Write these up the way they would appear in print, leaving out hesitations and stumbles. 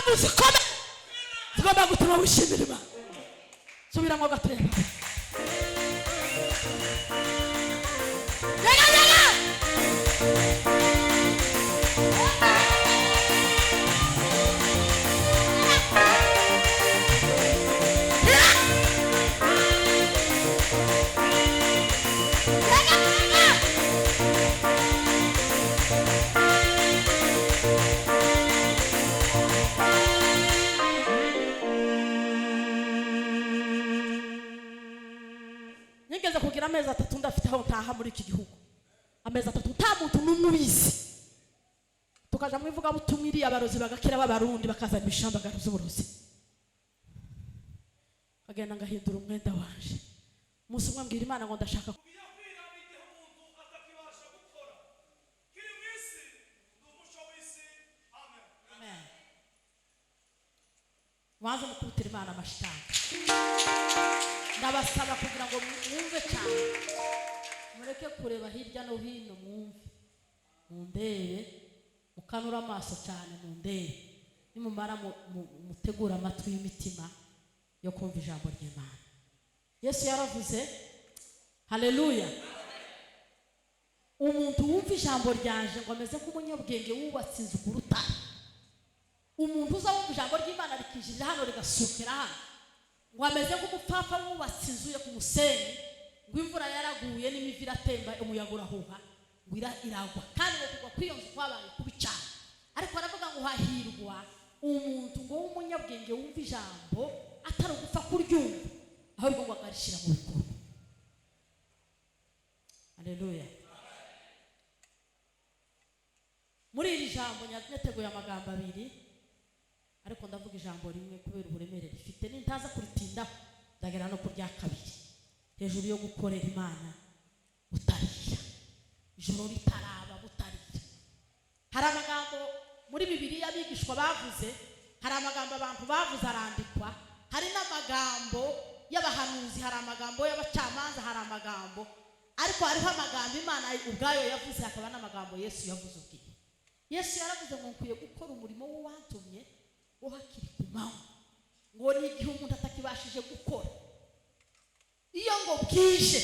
Impamvu zikomeye zigomba gutuma wishimira Imana. Subiramo gatoya. Yega, yega! Yega, yega! Nigeze kugira amezi 3 ndafite aho ntaha muri iki gihugu, amezi 3 nta muntu n'umwe ubizi. Tukaja mu ivugabutumwa iriya, abarozi bagakira b'Abarundi, bakazana ibishambagaro by'uburozi, nkagenda ngahindura umwenda wanje. Umunsi umwe mbwira Imana ngo ndashaka Iyo kwira ni igihe umuntu atakibasha gukora. Kiri mu isi ni umuco w'isi. Amen. Waza mukubitira Imana amashitani. Ndabasaba kugira ngo mwumve cyane, mureke kureba hirya no hino, mwumve, mundebe, mukanure amaso cyane, mundebe. Nimumara mutegure amatwi y'imitima yo kumva ijambo ry'Imana. Yesu yaravuze, haleluya: "Umuntu wumva ijambo ryanje ngo ameze nk'umunyabwenge wubatse inzu ku rutare." Umuntu uza wumva ijambo ry'Imana rikinjirira hano rigasukira hano, ngo ameze nk'umupfapfa wubatse inzu ye ku musenyi, ngo imvura yaraguye n'imivu iratemba, umuyaga urahuha, ngo iragwa, kandi ngo kugwa kw'iyo nzu kwabaye kubi cyane. Ariko aravuga ngo hahirwa umuntu ngo w'umunyabwenge wumva ijambo, atari ugupfa kuryumva, ahubwo ngo akarishyira mu bikorwa. Haleluya! Muri iri jambo nyateguye amagambo abiri, ariko ndavuga ijambo rimwe kubera uburemere rifite. Nintaza kuritindaho ndagera no ku rya kabiri, hejuru yo gukorera Imana butarira, ijoro ritaraba, butarira. Hari amagambo muri Bibiliya abigishwa bavuze, hari amagambo abantu bavuze arandikwa, hari n'amagambo y'abahanuzi, hari amagambo y'abacamanza, hari amagambo, ariko hariho amagambo Imana ubwayo yavuze, hakaba n'amagambo Yesu yavuze ubwiwe. Yesu yaravuze ngo nkwiye gukora umurimo w'uwantumye wo hakiri ku manywa, ngo ni igihe umuntu atakibashije gukora, iyo ngo bwije.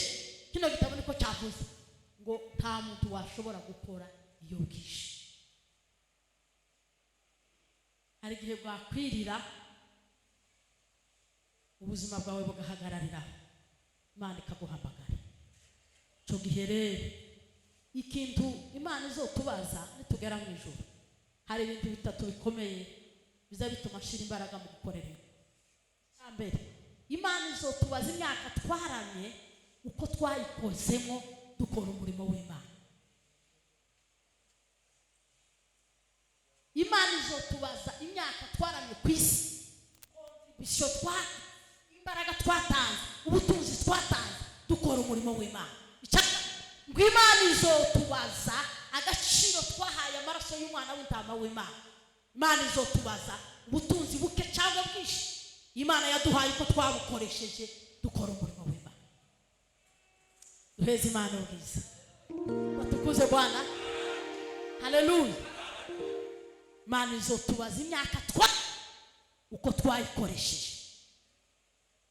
Kino gitabo niko cyavuze ngo nta muntu washobora gukora iyo bwije. Hari igihe bwakwirira, ubuzima bwawe bugahagararira, Imana ikaguhamagara. Icyo gihe rero, ikintu Imana izotubaza nitugera mu ijuru, hari ibintu bitatu bikomeye biza bituma nshira imbaraga mu gukorera Imana. Icya mbere, Imana izotubaza imyaka twaramye, uko twayikozemo dukora umurimo w'Imana. Imana izotubaza imyaka twaramye ku isi, bisho twa imbaraga twatanze, ubutunzi twatanze dukora umurimo w'Imana. Ngo Imana izotubaza agaciro twahaye amaraso y'umwana w'intama w'Imana. Imana izotubaza ubutunzi buke cyangwa bwinshi Imana yaduhaye, uko twabukoresheje dukora umurimo w'Imana. Duheze Imana ubwiza, batukuze Bwana. Haleluya! Imana izotubaza imyaka twa uko twayikoresheje.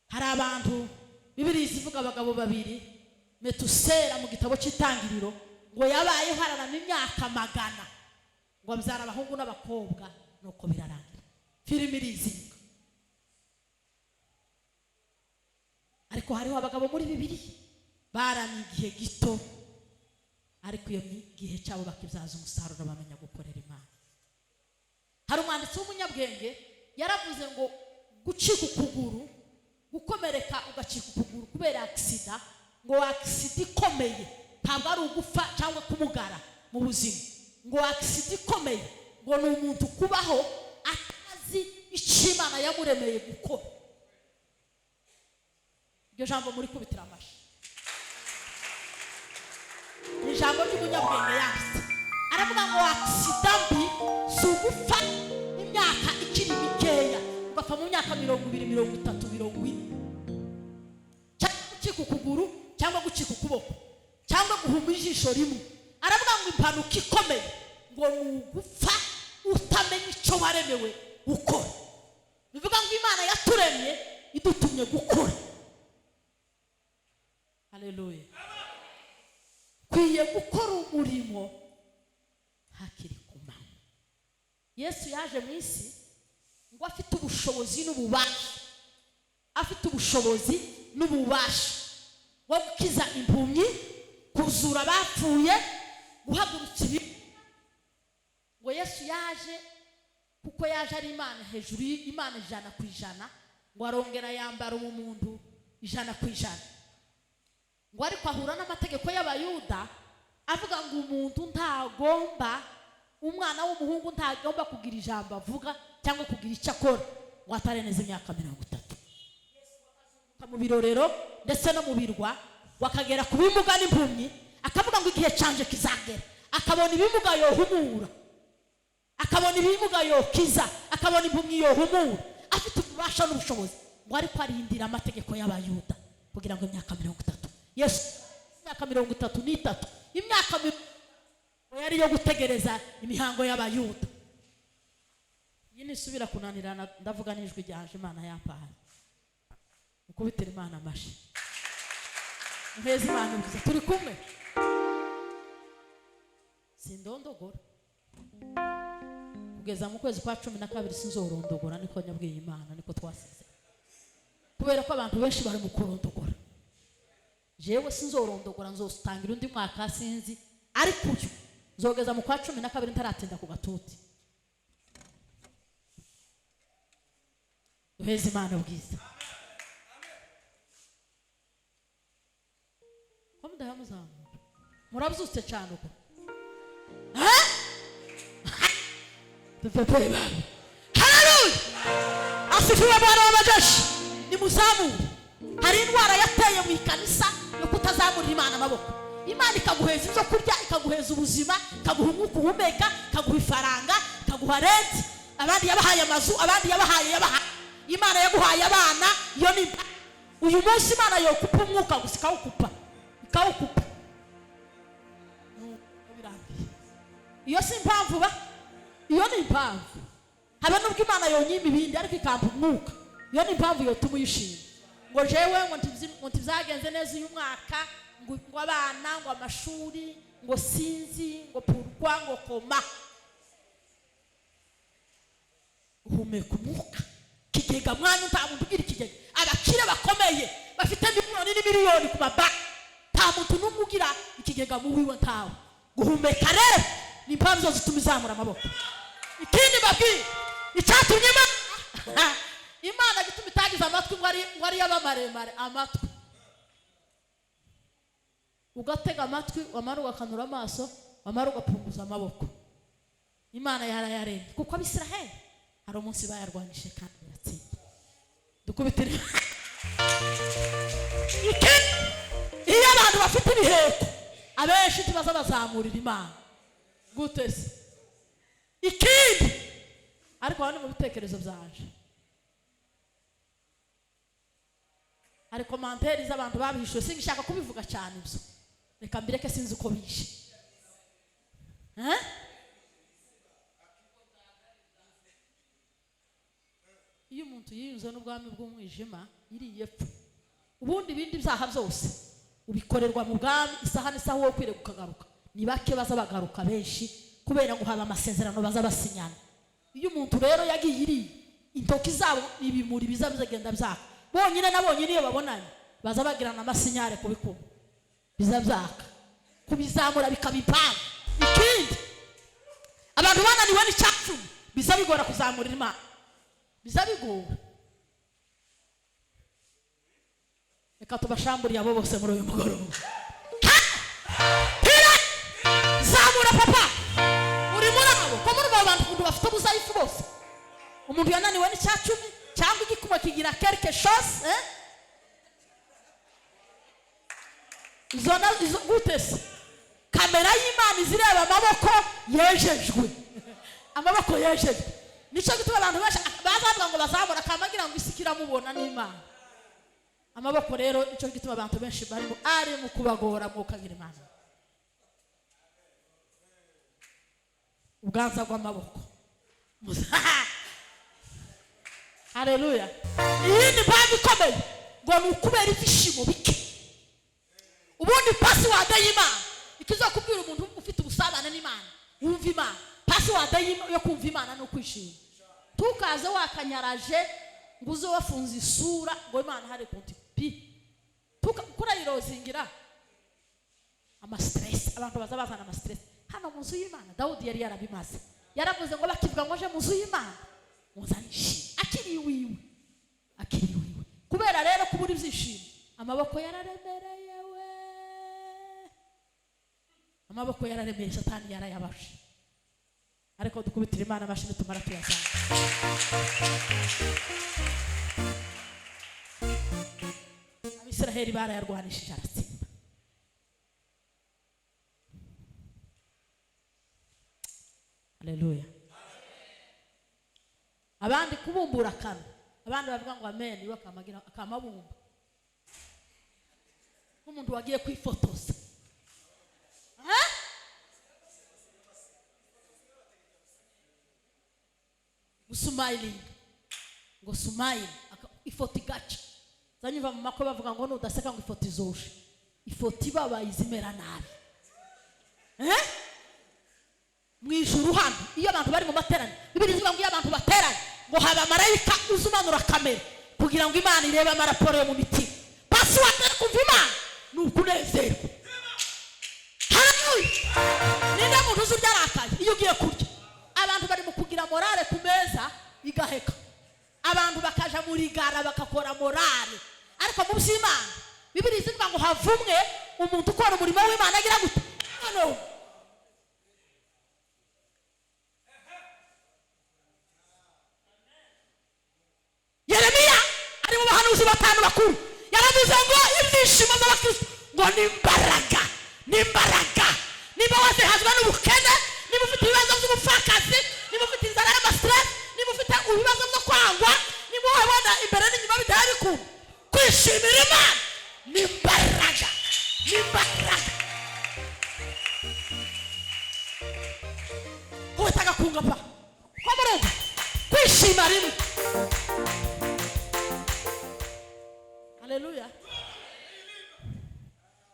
Hari abantu, Bibiliya ivuga abagabo babiri, Metusera mu gitabo cy'Itangiriro, ngo yabayeho ararama imyaka 100, ngo abyara abahungu n'abakobwa, nuko birarangira, filimi irizinga. Ariko hariho abagabo muri Bibiliya baramye igihe gito, ariko iyo gihe cyabo bakibyaza umusaruro, bamenya gukorera Imana. Hari umwanditsi w'umunyabwenge yaravuze ngo gucika ukuguru, gukomereka ugacika ukuguru kubera agisida, ngo agisida ikomeye ntabwo ari ugupfa cyangwa kumugara mu buzima, ngo agisida ikomeye ngo ni umuntu kubaho atazi icyo Imana yamuremeye gukora. Iryo jambo muri kubitira amashyi ni ijambo ry'umunyabwenge yanditse. Aravuga ngo agisida mbi si ugupfa imyaka ikiri mikeya, ugapfa mu myaka 20, 30, 40, cyangwa gucika ukuguru cyangwa gucika ukuboko cyangwa guhuma ijisho rimwe. Aravuga ngo impanuka ikomeye ngo ni ugupfa utamenya icyo waremewe gukora. Idutumye gukora. Haleluya! Ukwiye gukora umurimo hakiri ku manywa. Yesu yaje mu isi ngo afite ubushobozi n'ububasha, afite ubushobozi n'ububasha bwo gukiza impumyi, kuzura abapfuye, guhagurutsa ibi. Ngo Yesu yaje kuko yaje ari Imana hejuru y'Imana 100%, ngo arongera yambara ubumuntu 100%. Ngo ariko ahura n'amategeko y'Abayuda avuga ngo umuntu ntagomba, umwana w'umuhungu ntagomba kugira ijambo avuga cyangwa kugira icyo akora ngo atareneza imyaka 30. Mu birorero ndetse no mu birwa, wakagera ku bimuga n'impumyi, akavuga ngo igihe canje kizagera, akabona ibimuga yohumura, akabona ibimuga yokiza, akabona impumyi yohumura, afite ububasha n'ubushobozi. Ngo ariko arindira amategeko y'Abayuda kugira ngo imyaka 30. Yesu imyaka 33, imyaka yari yo gutegereza imihango y'Abayuda. Iyi nisubira kunanirana, ndavuga n'ijwi ryanje Imana yampaye. Mukubitire Imana amashi, muheze Imana ubwiza. Turi kumwe, sindondogora kugeza mu kwezi kwa 12, sinzorondogora. Niko nyabwiye Imana, niko twasize, kubera ko abantu benshi bari mu kurondogora. Jewe sinzorondogora, nzotangira undi mwaka sinzi, ariko uyu nzogeza mu kwa 12 ntaratinda ku gatuti. Duheze Imana ubwiza. Ko mudahamuzamura, murabyutse cyane uko tupepeye baba. Haleluya! Asifiwe Bwana w'amajeshi. Nimuzamure. Hari indwara yateye mu ikanisa yo kutazamurira Imana amaboko. Imana ikaguheza ibyo kurya, ikaguheza ubuzima, ikaguha umwuka uhumeka, ikaguha ifaranga, ikaguha renti. Abandi yabahaye amazu, abandi yabahaye. Imana yaguhaye abana, iyo ni uyu munsi Imana yokupa umwuka gusa, ikawukupa, ikawukupa, birangiye. Iyo si impamvu ba, iyo ni impamvu. Habe nubwo Imana yonyima ibindi ariko ikampa umwuka, iyo ni impamvu yotuma uyishima. Ngo jewe ngo ntibyagenze neza uyu mwaka, ngo abana, ngo amashuri, ngo sinzi, ngo purwa, ngo koma. Uhumeka umwuka, kigega mwanya nta muntu ugira ikigega. Abakire bakomeye bafite miliyoni n'imiliyoni ku mabanki, nta muntu n'umwe ugira ikigega mu wiwe, ntawe. Guhumeka rero ni impamvu zose zituma izamura amaboko. Ikindi babwiye icyatumye Imana gituma itagize amatwi ngo ari y'abamaremare amatwi, ugatega amatwi, wamara ugakanura amaso, wamara ugapunguza amaboko. Imana yarayaremye kuko Abisiraheli hari umunsi bayarwanyije kandi baratsinda. Dukubitire. Iyo abantu bafite ibiheko, abenshi ntibaza bazamurira Imana gute se? Ikindi ariko hano mu bitekerezo byanje hari komanteri z'abantu babihishuye, singishaka kubivuga cyane ibyo, reka mbireke, sinzi uko bishe. Iyo umuntu yiyunze n'ubwami bw'umwijima iriye pfu, ubundi ibindi byaha byose ubikorerwa mu bwami, isaha n'isaha wowe ukwiriye ukagaruka. Ni bake baza bagaruka, benshi kubera ngo haba amasezerano baza basinyana. Iyo umuntu rero yagiye iriye, intoki zabo ibimuri biza bizagenda byaka bonyine na bonyine. Iyo babonanye baza bagirana amasinyare ku bikuba biza byaka, kubizamura bikaba impamvu. Ikindi abantu bananiwe n'icyacumi, biza bigora kuzamurira Imana, biza bigora. Reka tubashamburiye abo bose muri uyu mugoroba. Zamura papa, uri muri abo ko muri abo bantu ukuntu bafite ubuzayifu bose. Umuntu yananiwe n'icyacumi cyangwa igikuba kigira quelque chose, izo gute se? Kamera y'Imana izireba amaboko yejejwe, amaboko yejejwe. Nicyo gituma abantu benshi bazavuga ngo bazamura akamagira ngo isi kiramubona n'Imana. Amaboko rero nicyo gituma abantu benshi barimo ari mu kubagora mwukagira Imana. Ubwanza bw'amaboko. Haleluya. Iyindi mpamvu ikomeye ngo ni ukubera ibyishimo bike. Ubundi password y'Imana ikizakubwira umuntu ufite ubusabane n'Imana, wumva Imana, password yo kumva Imana ni ukwishima. Tukaze wakanyaraje ngo uze wafunze isura ngo Imana hari konti pi kurayirozingira ama stress. Abantu baza bazana ama stress hano mu nzu y'Imana. Dawudi yari yarabimaze, yaravuze ngo bakivuga ngo nje mu nzu y'Imana muzanishime, akiri iwiwe, akiri iwiwe. Kubera rero kubura ibyishimo, amaboko yararemereye we, amaboko yararemeye, Satani yarayabashe. Ariko dukubitira Imana amashyi tumara tuyasanga. Abisiraheli barayarwanishije aratsinda. Haleluya. Abandi kubumbura akanwa, abandi bavuga ngo amen, iwe akamagira akamabumba nk'umuntu wagiye kwifotoza. Gusumayilinga ngo sumayili, ifoto igaca. Zanyumva mu makwe bavuga ngo nudaseka ngo ifoto izoshe, ifoto ibabaye izimera nabi. Mu ijuru hano iyo abantu bari mu materaniro, Bibiliya ivuga ngo iyo abantu bateranye ngo haba marayika uzumanura kamera kugira ngo Imana irebe amaraporo yo mu mitima. Password yo kumva Imana ni ukunezerwa. Haleluya. Ninde muntu uzi urya arakaye iyo ugiye kurya? Abantu bari mu kugira morale ku meza igaheka, abantu bakaja muri gara bakakora morale. Ariko mu by'Imana Bibiliya ivuga ngo havumwe umuntu ukora umurimo w'Imana agira gute? Hano Yeremiya ari mu bahanuzi batanu bakuru yaravuze ngo ibyishimo by'abakristo ngo ni imbaraga, ni imbaraga. Niba wazehazwa n'ubukene, niba ufite ibibazo by'ubupfakazi, niba ufite inzara y'amastress, niba ufite ibibazo byo kwangwa, niba wabona imbere n'inyuma bitari bikunda, kwishimira Imana ni imbaraga, ni imbaraga. Kubitaga kunga pa ko murumva kwishima rimwe. Haleluya.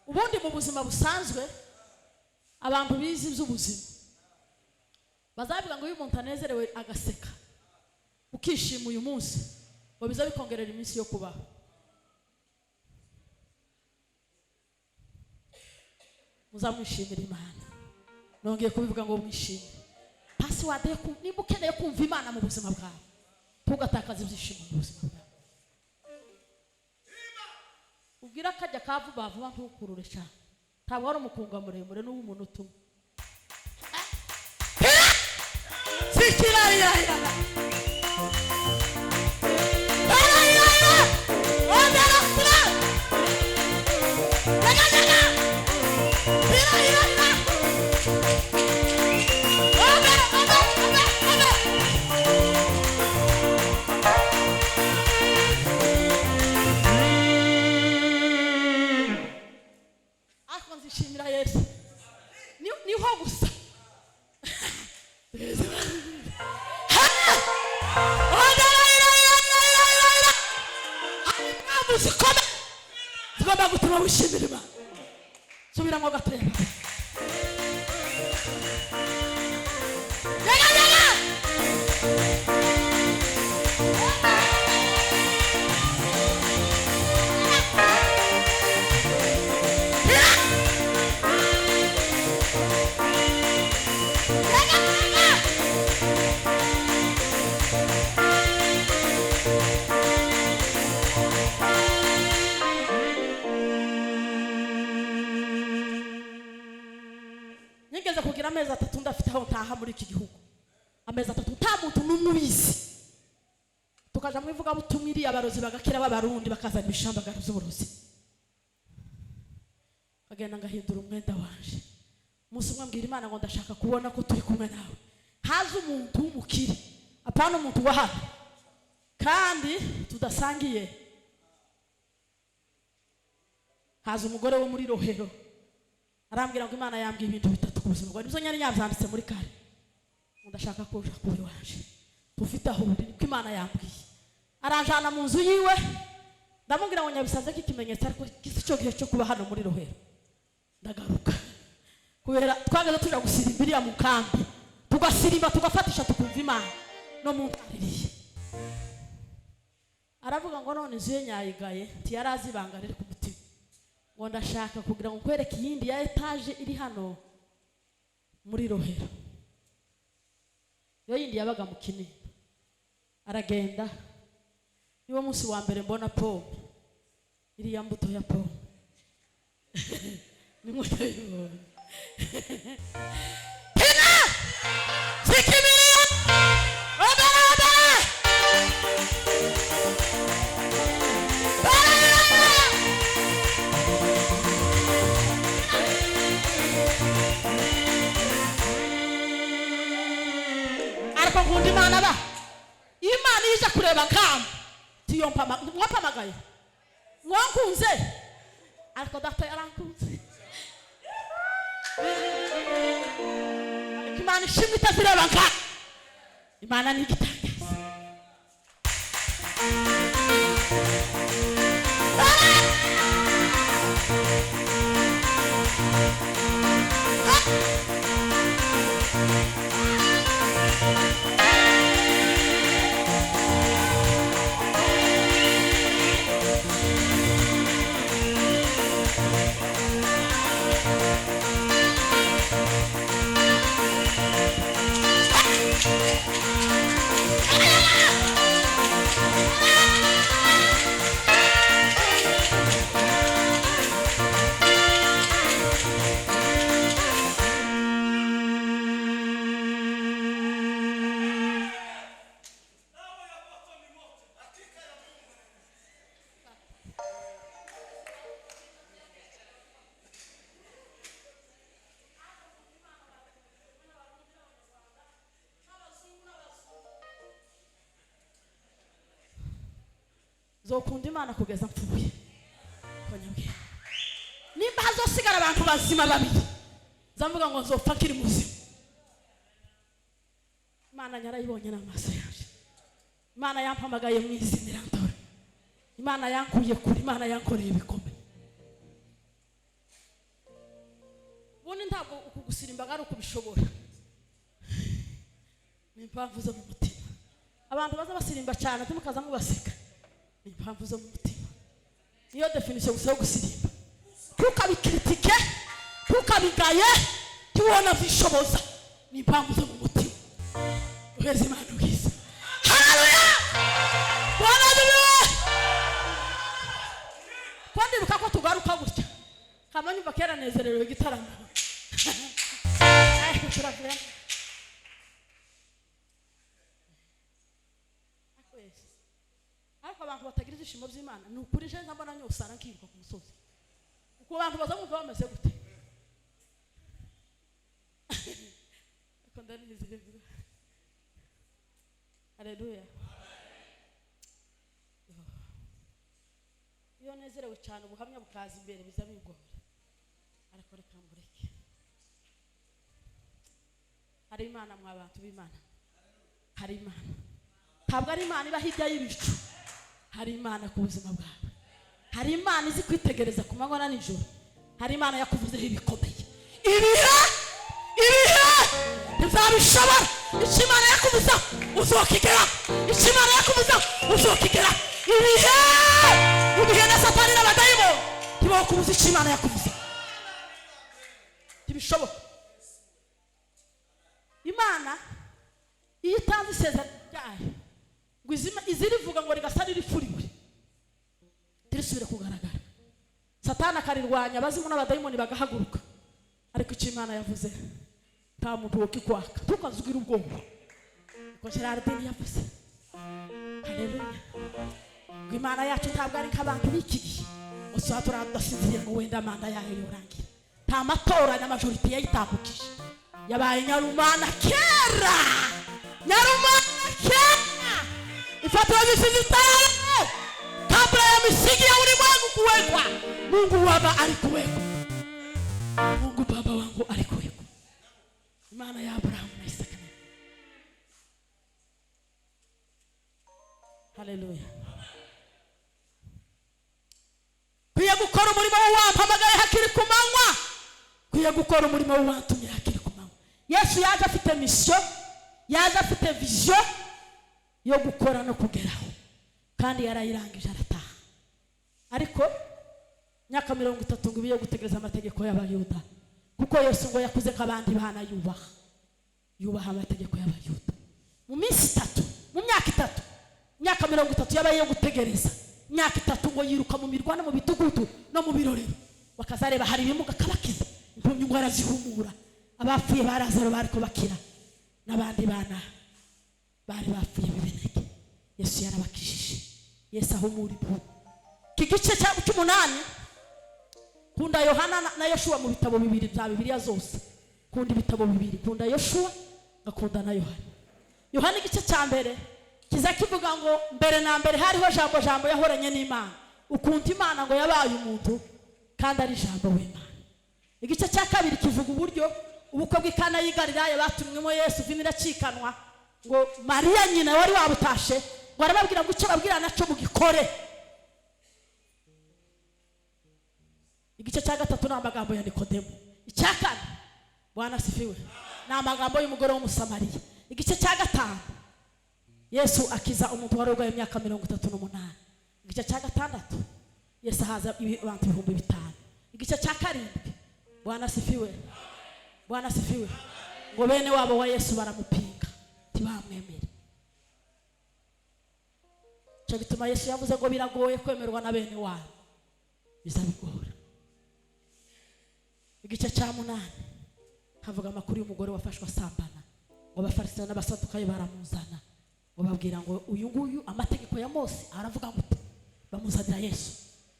Ubundi mu buzima busanzwe abantu bize iby'ubuzima bazavuga ngo iyo umuntu anezerewe agaseka ukishima uyu munsi ngo biza bikongerera iminsi yo kubaho. Muzamwishimira Imana. Nongeye kubivuga ngo mwishime. Password yo niba ukeneye kumva Imana mu buzima bwawe, ntugatakaze ibyishimo mu buzima bwawe. Ubwira akajya ka vuba vuba ntukurure cyane, ntabwo ari umukunga muremure n'uw'umuntu utumwe. Ariko nzishimira Yesu. Niho gusa. Tugomba gutuma wishimira Imana. Subiramo gatoya. Yaga yaga. Nigeze kugira amezi atatu ndafite aho ntaha muri iki gihugu, amezi atatu nta muntu n'umwe ubizi. Tukaja mu ivugabutumwa iriya abarozi bagakira b'abarundi bakazana ibishambagara by'uburozi, nkagenda ngahindura umwenda wanje. Umunsi umwe mbwira Imana ngo ndashaka kubona ko turi kumwe nawe. Haza umuntu w'umukire, apana umuntu wa hano kandi tudasangiye. Haza umugore wo muri Rohero arambwira ngo Imana yambwiye ibintu bitatu ku buzima bwawe, nibyo nyari nyabyanditse muri kare. Ndashaka kuja kuba iwaje, ufite aho uri, niko Imana yambwiye. Aranjana mu nzu yiwe, ndamubwira ngo nyabisanze ko ikimenyetso, ariko gisi cyo gihe cyo kuba hano muri Rohero. Ndagaruka kubera twageze tuja gusirimba iriya mu kambi, tugasirimba tugafatisha, tukumva Imana no mu ntaririye. Aravuga ngo none inzu ye nyayigaye, ntiyari azi ibanga riri ku mutima, ngo ndashaka kugira ngo nkwereke iyindi ya etaje iri hano muri Rohero. Iyo yindi yabaga mu Kinini. Aragenda, niwo munsi wa mbere mbona pome, iriya mbuto ya pome nimwe ndayibonye. Pina sikimilia obere obere. Ariko nkunda Imana ba Imana ije kureba nkama tiyompama mwampamagaye mwankunze, ariko data yarankunze. Ariko Imana ishimwe itazireba nka Imana ni igitangaza. Dawa ya moto ni moto. Hakika ya Mungu. Zokunda Imana kugeza mpfuye. Konyabwira nimba hazosigara abantu bazima babiri, zamvuga ngo nzopfa nkiri muzima. Imana nyarayibonye n'amaso yaje. Imana yampamagaye mu izina irantora. Imana yankuye kure, Imana yankoreye ibikombe. Ubundi ntabwo ukugusirimba ari ukubishobora, ni impamvu zo mu mutima. Abantu baza basirimba cyane ntimukaza mubaseka, ni impamvu zo mu mutima. Niyo definition gusa yo gusirimba. Ntukabikritike, ntukabigaye, ntiwona vishoboza, ni impamvu zo mu mutima. Uheze Imana ubwiza. Haleluya! Bwana asifiwe. Ko ndibuka ko tugaruka gutya kama nyumva kera nezerewe igitaramo. Ariko turavuye. Ariko abantu batagira ibyishimo by'Imana, ni ukuri je mbona nyosara nkiruka ku musozi. Uko abantu baza bumva bameze gute? Ariko ndanezererwa. Haleluya. Iyo nezerewe cyane ubuhamya bukaza imbere biza bigora, ariko reka mbureke. Hari Imana mwa bantu b'Imana, hari Imana. Ntabwo ari Imana iba hirya y'ibicu, hari Imana ku buzima bwawe. Hari Imana izi kwitegereza ku manywa na nijoro. Hari Imana yakuvuzeho ibikomeye. Ibihe ibihe ntibizabishobora. Icyo Imana yakuvuzeho uzokigera, icyo Imana yakuvuzeho uzokigera. Ibihe ibihe na Satani n'abadayimoni ntibakubuza icyo Imana yakuvuzeho, ntibishoboka. Imana iyo itanze isezerano ryayo ngo izirivuga ngo rigasa n'irifuriwe ntirisubire kugaragara, Satani akarirwanya, abazimu n'abadayimoni bagahaguruka. Ariko icyo Imana yavuze nta muntu wokikwaka. Ntukazugire ubwoba, niko Gerardine yavuze. Haleluya. Ngo Imana yacu ntabwo ari nk'abantu b'iki gihe usaba turadasinziriye ngo wenda manda yayo yorangira. Nta matora na majorite yayitambukije, yabaye nyarumana kera, nyarumana kera. Ifatiro zisizitare kabla ya misingi ya ulimwengu kuwekwa, Mungu Baba alikuwekwa, Mungu Baba wangu alikuwekwa, Imana ya Abrahamu na Isaka. Haleluya. Kwiye gukora umurimo w'uwampamagaye hakiri ku manywa, kwiye gukora umurimo w'uwantumye hakiri ku manywa. Yesu yaje afite mission, yaje afite vision yo gukora no kugeraho, kandi yarayirangije arataha. Ariko myaka 30 ngo ibiye gutegereza amategeko y'Abayuda, kuko Yesu ngo yakuze nk'abandi bana, yubaha amategeko y'Abayuda. Mu minsi itatu, mu myaka itatu, myaka 30 yabaye yo gutegereza. Imyaka itatu ngo yiruka mu mirwa no mu midugudu no mu birorero, bakazareba hari ibimuga akabakiza, impumyi ngo arazihumura, abapfuye ba Lazaro bariko bakira, n'abandi bana bari bapfuye b'ibinege Yesu yarabakijije. Yesu ahumura impumyi. Iki gice cy'umunani kunda Yohana na Yoshuwa mu bitabo bibiri bya Bibiliya zose. Kunda ibitabo bibiri, kunda Yoshuwa ngakunda na Yohana. Yohana igice cya mbere kiza kivuga ngo mbere na mbere hariho jambo, jambo yahoranye n'Imana. Ukunda Imana ngo yabaye umuntu kandi ari jambo w'Imana. Igice cya kabiri kivuga uburyo ubukwe bw'i Kana y'i Galilaya batumwemo Yesu, vino iracikanwa, ngo Mariya nyina wari wabutashe ngo arababwira ngo icyo babwira naco mugikore. Igice cya gatatu ni amagambo ya Nikodemo. Icya kane, Bwana asifiwe, ni amagambo y'umugore w'Umusamariya. Igice cya gatanu, Yesu akiza umuntu wari urwaye imyaka 38. Igice cya gatandatu, Yesu ahaza abantu 5000. Igice cya karindwi, Bwana asifiwe, Bwana asifiwe, ngo bene wabo wa Yesu baramupinga ntibamwemera. Cyo gituma Yesu yavuze ngo biragoye kwemerwa na bene wabo, bizabigora. Igice cya munani havuga amakuru y'umugore wafashwe asambana, ngo Abafarisayo n'Abasadukayo baramuzana, ngo babwira ngo uyu nguyu amategeko ya Mose aravuga gute? Bamuzanira Yesu.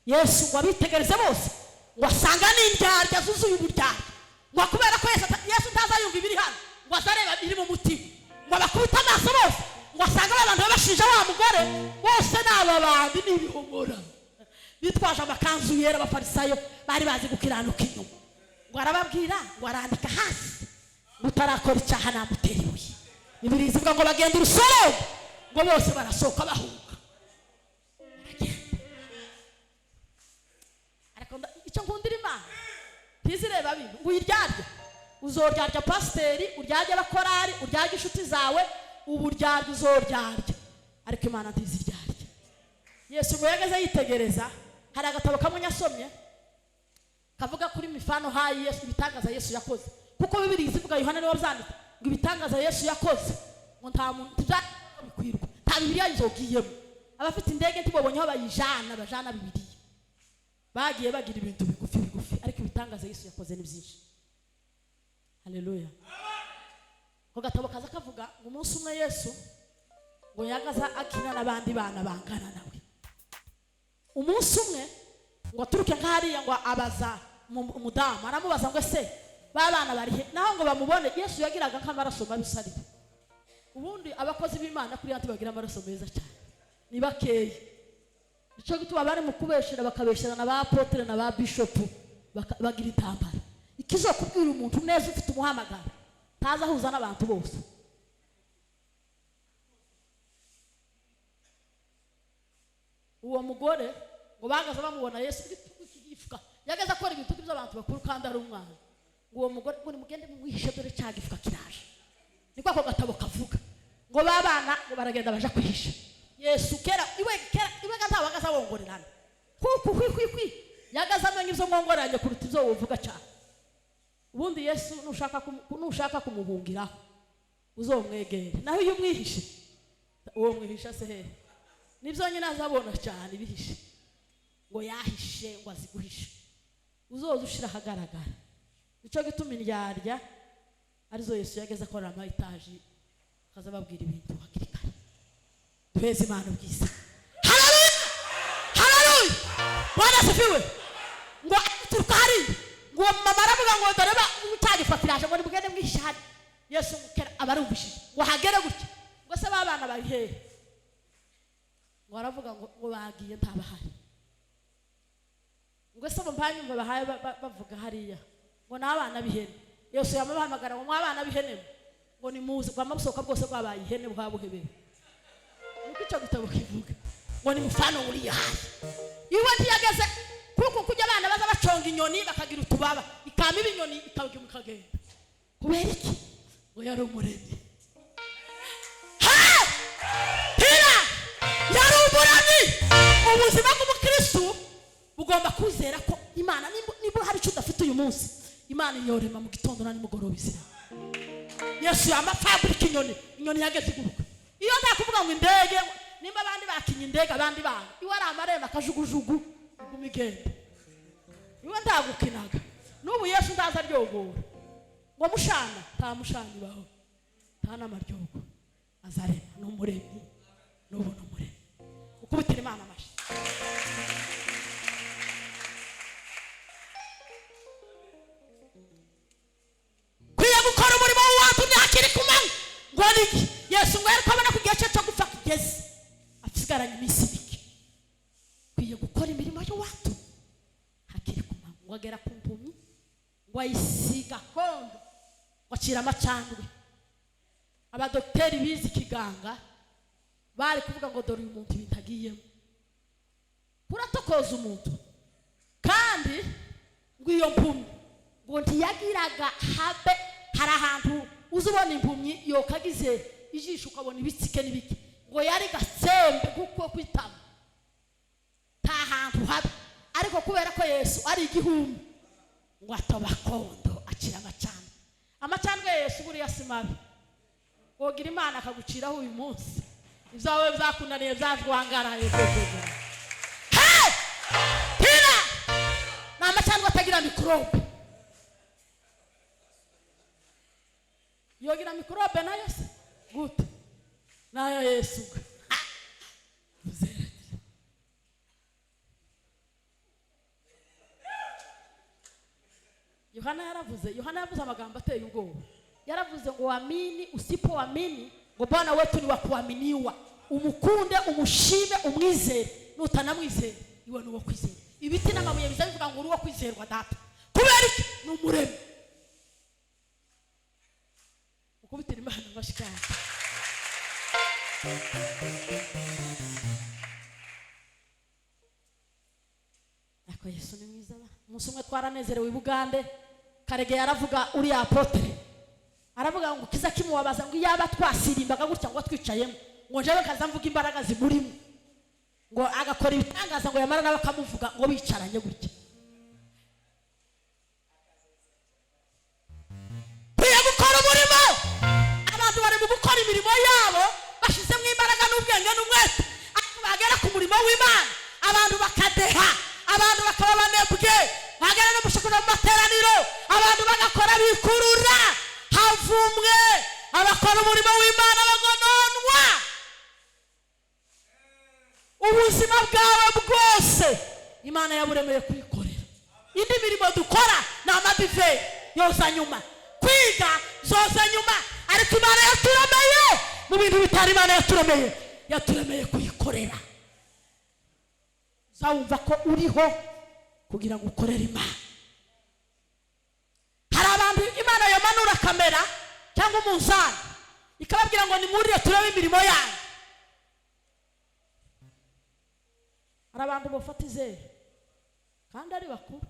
Yesu ngo abitegereze bose, ngo asanga n'indyarya zuzuye uburyarya, ngo kubera ko Yesu ntazayumva ibiri hano, ngo azareba ibiri mu mutima, ngo abakubite amaso bose, ngo asanga abantu babashinja wa mugore bose ni aba bandi ni ibihumura bitwaje amakanzu yera. Abafarisayo bari bazi gukiranuka inyuma, ngo arababwira ngo arandika hasi ngo utarakora icyaha namutera ibuye. Bibiliya ivuga ngo bagenda urusoro, ngo bose barasohoka bahunga, baragenda. Ariko icyo nkundira Imana ntizireba bino, ngo uyiryarye, uzoryarya pasiteri, uryarye abakorari, uryarye inshuti zawe, uburyarya uzoryarya, ariko Imana ntiziryarya. Yesu ngo yageze yitegereza, hari agatabo kamwe nyasomye kavuga kuri mifano hayi Yesu, ibitangaza Yesu yakoze, kuko Bibiliya izivuga, Yohana niwe wabyanditse, ngo ibitangaza Yesu yakoze ngo nta muntu bikwirwa, nta Bibiliya izogiyemo. Abafite indege ntibabonye aho bayijana, bajana Bibiliya, bagiye bagira ibintu bigufi bigufi, ariko ibitangaza Yesu yakoze ni byinshi. Haleluya. Ko gatabo kaza kavuga ngo umunsi umwe Yesu ngo yagaza akina n'abandi bana bangana nawe. Umunsi umwe ngo aturuke nk'hariya ngo abaza umudamu, aramubaza ngo ese ba bana bari he? Naho ngo bamubone, Yesu yagiraga nk'amaraso mabi usariye. Ubundi abakozi b'Imana kuri yanti bagira amaraso meza cyane, ni bakeya. Ico gituma bari mu kubeshera, bakabesherana na ba apotre na ba bishop, bagira intambara. Ikizokubwira umuntu neza ufite umuhamagaro taza ahuza n'abantu bose. Uwo mugore ngo bagaza bamubona Yesu igifuka, yagaza akora ibintu by'abantu bakuru kandi ari umwana. Ngo uwo mugore ngo nimugende mumwihishe dore cya gifuka kiraje. Niko ako gatabo kavuga. Ngo babana ngo baragenda baja kwihisha. Yesu kera iwe kera iwe ntabagaza wongorerana. Kuku kwi kwi kwi yagaza amenya ibyo mwongoreranye kuruta ibyo wovuga cyane. Ubundi Yesu nushaka kumuhungiraho uzomwegere, naho iyo umwihishe uwo mwihisha se hehe? Nibyo nyine azabona cyane ibihishe, ngo yahishe ngo aziguhishe, uzoza ushira ahagaragara. Nico gituma indyarya arizo Yesu yageze akorera ama etaje akaza ababwira ibintu hakiri kare. Duheze Imana ubwiza. Haleluya, haleluya, Bwana asifiwe. Ngo aturuka hariya, ngo mama aravuga ngo dore ba cyagifatiraje ngo nimugende mwihishe hano. Yesu kera abarumvishije ngo hagere gutya, ngo se ba bana bari hehe? Ngo aravuga ngo bagiye ntabahari. Ngo se mpanyumva bahaye bavuga hariya ngo n'abana b'ihene. Yesu yamubahamagara ngo mwabana b'ihene, ngo nimuze, ngo amabusoka bwose bwabaye ihene bwabuhebebe. Niko icyo gitabo kivuga. Ngo ni mfano uri hai. Iwe ntiyageze kuko kujya abana baza baconga inyoni bakagira utubaba, ikama ibinyoni ikagira mukagenda. Kubera iki? Ngo yari umuremyi. Ha! Hira! Yari umuremyi. Ubuzima bw'umukristo bugomba kwizera ko Imana niba hari icyo udafite uyu munsi, Imana yorema mu gitondo na nimugoroba izira. Yesu yamafabrika inyoni, inyoni yageze iguruka. Iyo nta kuvuga ngo indege, nimba abandi bakinye indege abandi bana, iwe ari amarembo akajugujugu iguma igenda. Iwe ndagukinaga. N'ubu Yesu ndaza aryogora. Ngo mushana, nta mushana ibaho. Nta n'amaryogo. Azarema, ni umuremyi. N'ubu ni umuremyi. Ukubitira Imana amashyi. Kwiye gukora umurimo w'uwatumye hakiri ku manywa. Ngo ni iki? Yesu ngo yariko abona ko igihe cye cyo gupfa kigeze, asigaranye iminsi mike. Kwiye gukora imirimo y'uwatumye hakiri ku manywa. Ngo agera ku mpumyi, ngo ayisiga kondo, ngo acira amacandwe. Abadokiteri bize ikiganga bari kuvuga ngo dore uyu muntu ibintu agiyemo, kuratokoza umuntu. Kandi ngo iyo mpumyi ngo ntiyagiraga habe. Hari ahantu uza ubona impumyi yokagize ijisho ukabona ibitsike n'ibiki, ngo yari gatsembe kuko kwitama nta hantu habe. Ariko kubera ko Yesu ari igihumbi, ngo atoba kondo acira amacandwe. Amacandwe ya Yesu buriya si mabi. Wogira Imana akaguciraho uyu munsi, ibyawe byakunaniye byajwangaraye. Hey! Hira! Ni amacandwe atagira mikorobe. Yogira mikorobe nayo se gute? Nayo Yesu. Yohana yaravuze, Yohana yavuze amagambo ateye ubwoba. Yaravuze ngo waamini usipoamini, ngo Bwana wetu ni wa kuaminiwa. Umukunde, umushime, umwizere. Nutanamwizere, iwe ni uwo kwizera. Ibiti n'amabuye biza bivuga ngo uri uwo kwizerwa data. Kubera iki? Ni umuremyi. Ukubitira Imana amashyi kandi. Ariko Yesu ni mwiza ba. Umunsi umwe twaranezerewe i Bugande, Karege yaravuga uriya apotre. Aravuga ngo kiza kimubabaza ngo iyaba twasirimbaga gutya ngo twicayemo, ngo njewe kaza mvuga imbaraga zimurimo, ngo agakora ibitangaza ngo yamara nawe akamuvuga ngo bicaranye gutya. Kwiye gukora umurimo. Abantu bari mu gukora imirimo yabo bashizemo imbaraga n'ubwenge n'umwete, ariko bagera ku murimo w'Imana abantu bakadeha, abantu bakaba banebwe, bagera no mushoko no mu materaniro abantu bagakora bikurura. Havumwe abakora umurimo w'Imana bagononwa. Ubuzima bwawe bwose Imana yaburemeye kwikorera. Indi mirimo dukora ni amadive yoza nyuma, kwiga zoza nyuma, ariko Imana yaturemeye mu bintu bitari Imana yaturemeye, yaturemeye kuyikorera. Uzawumva ko uriho kugira ngo ukorere Imana. Hari abantu Imana yamanura kamera cyangwa umunzani ikababwira ngo nimurire turebe imirimo yanyu. Hari abantu bafata izere kandi ari bakuru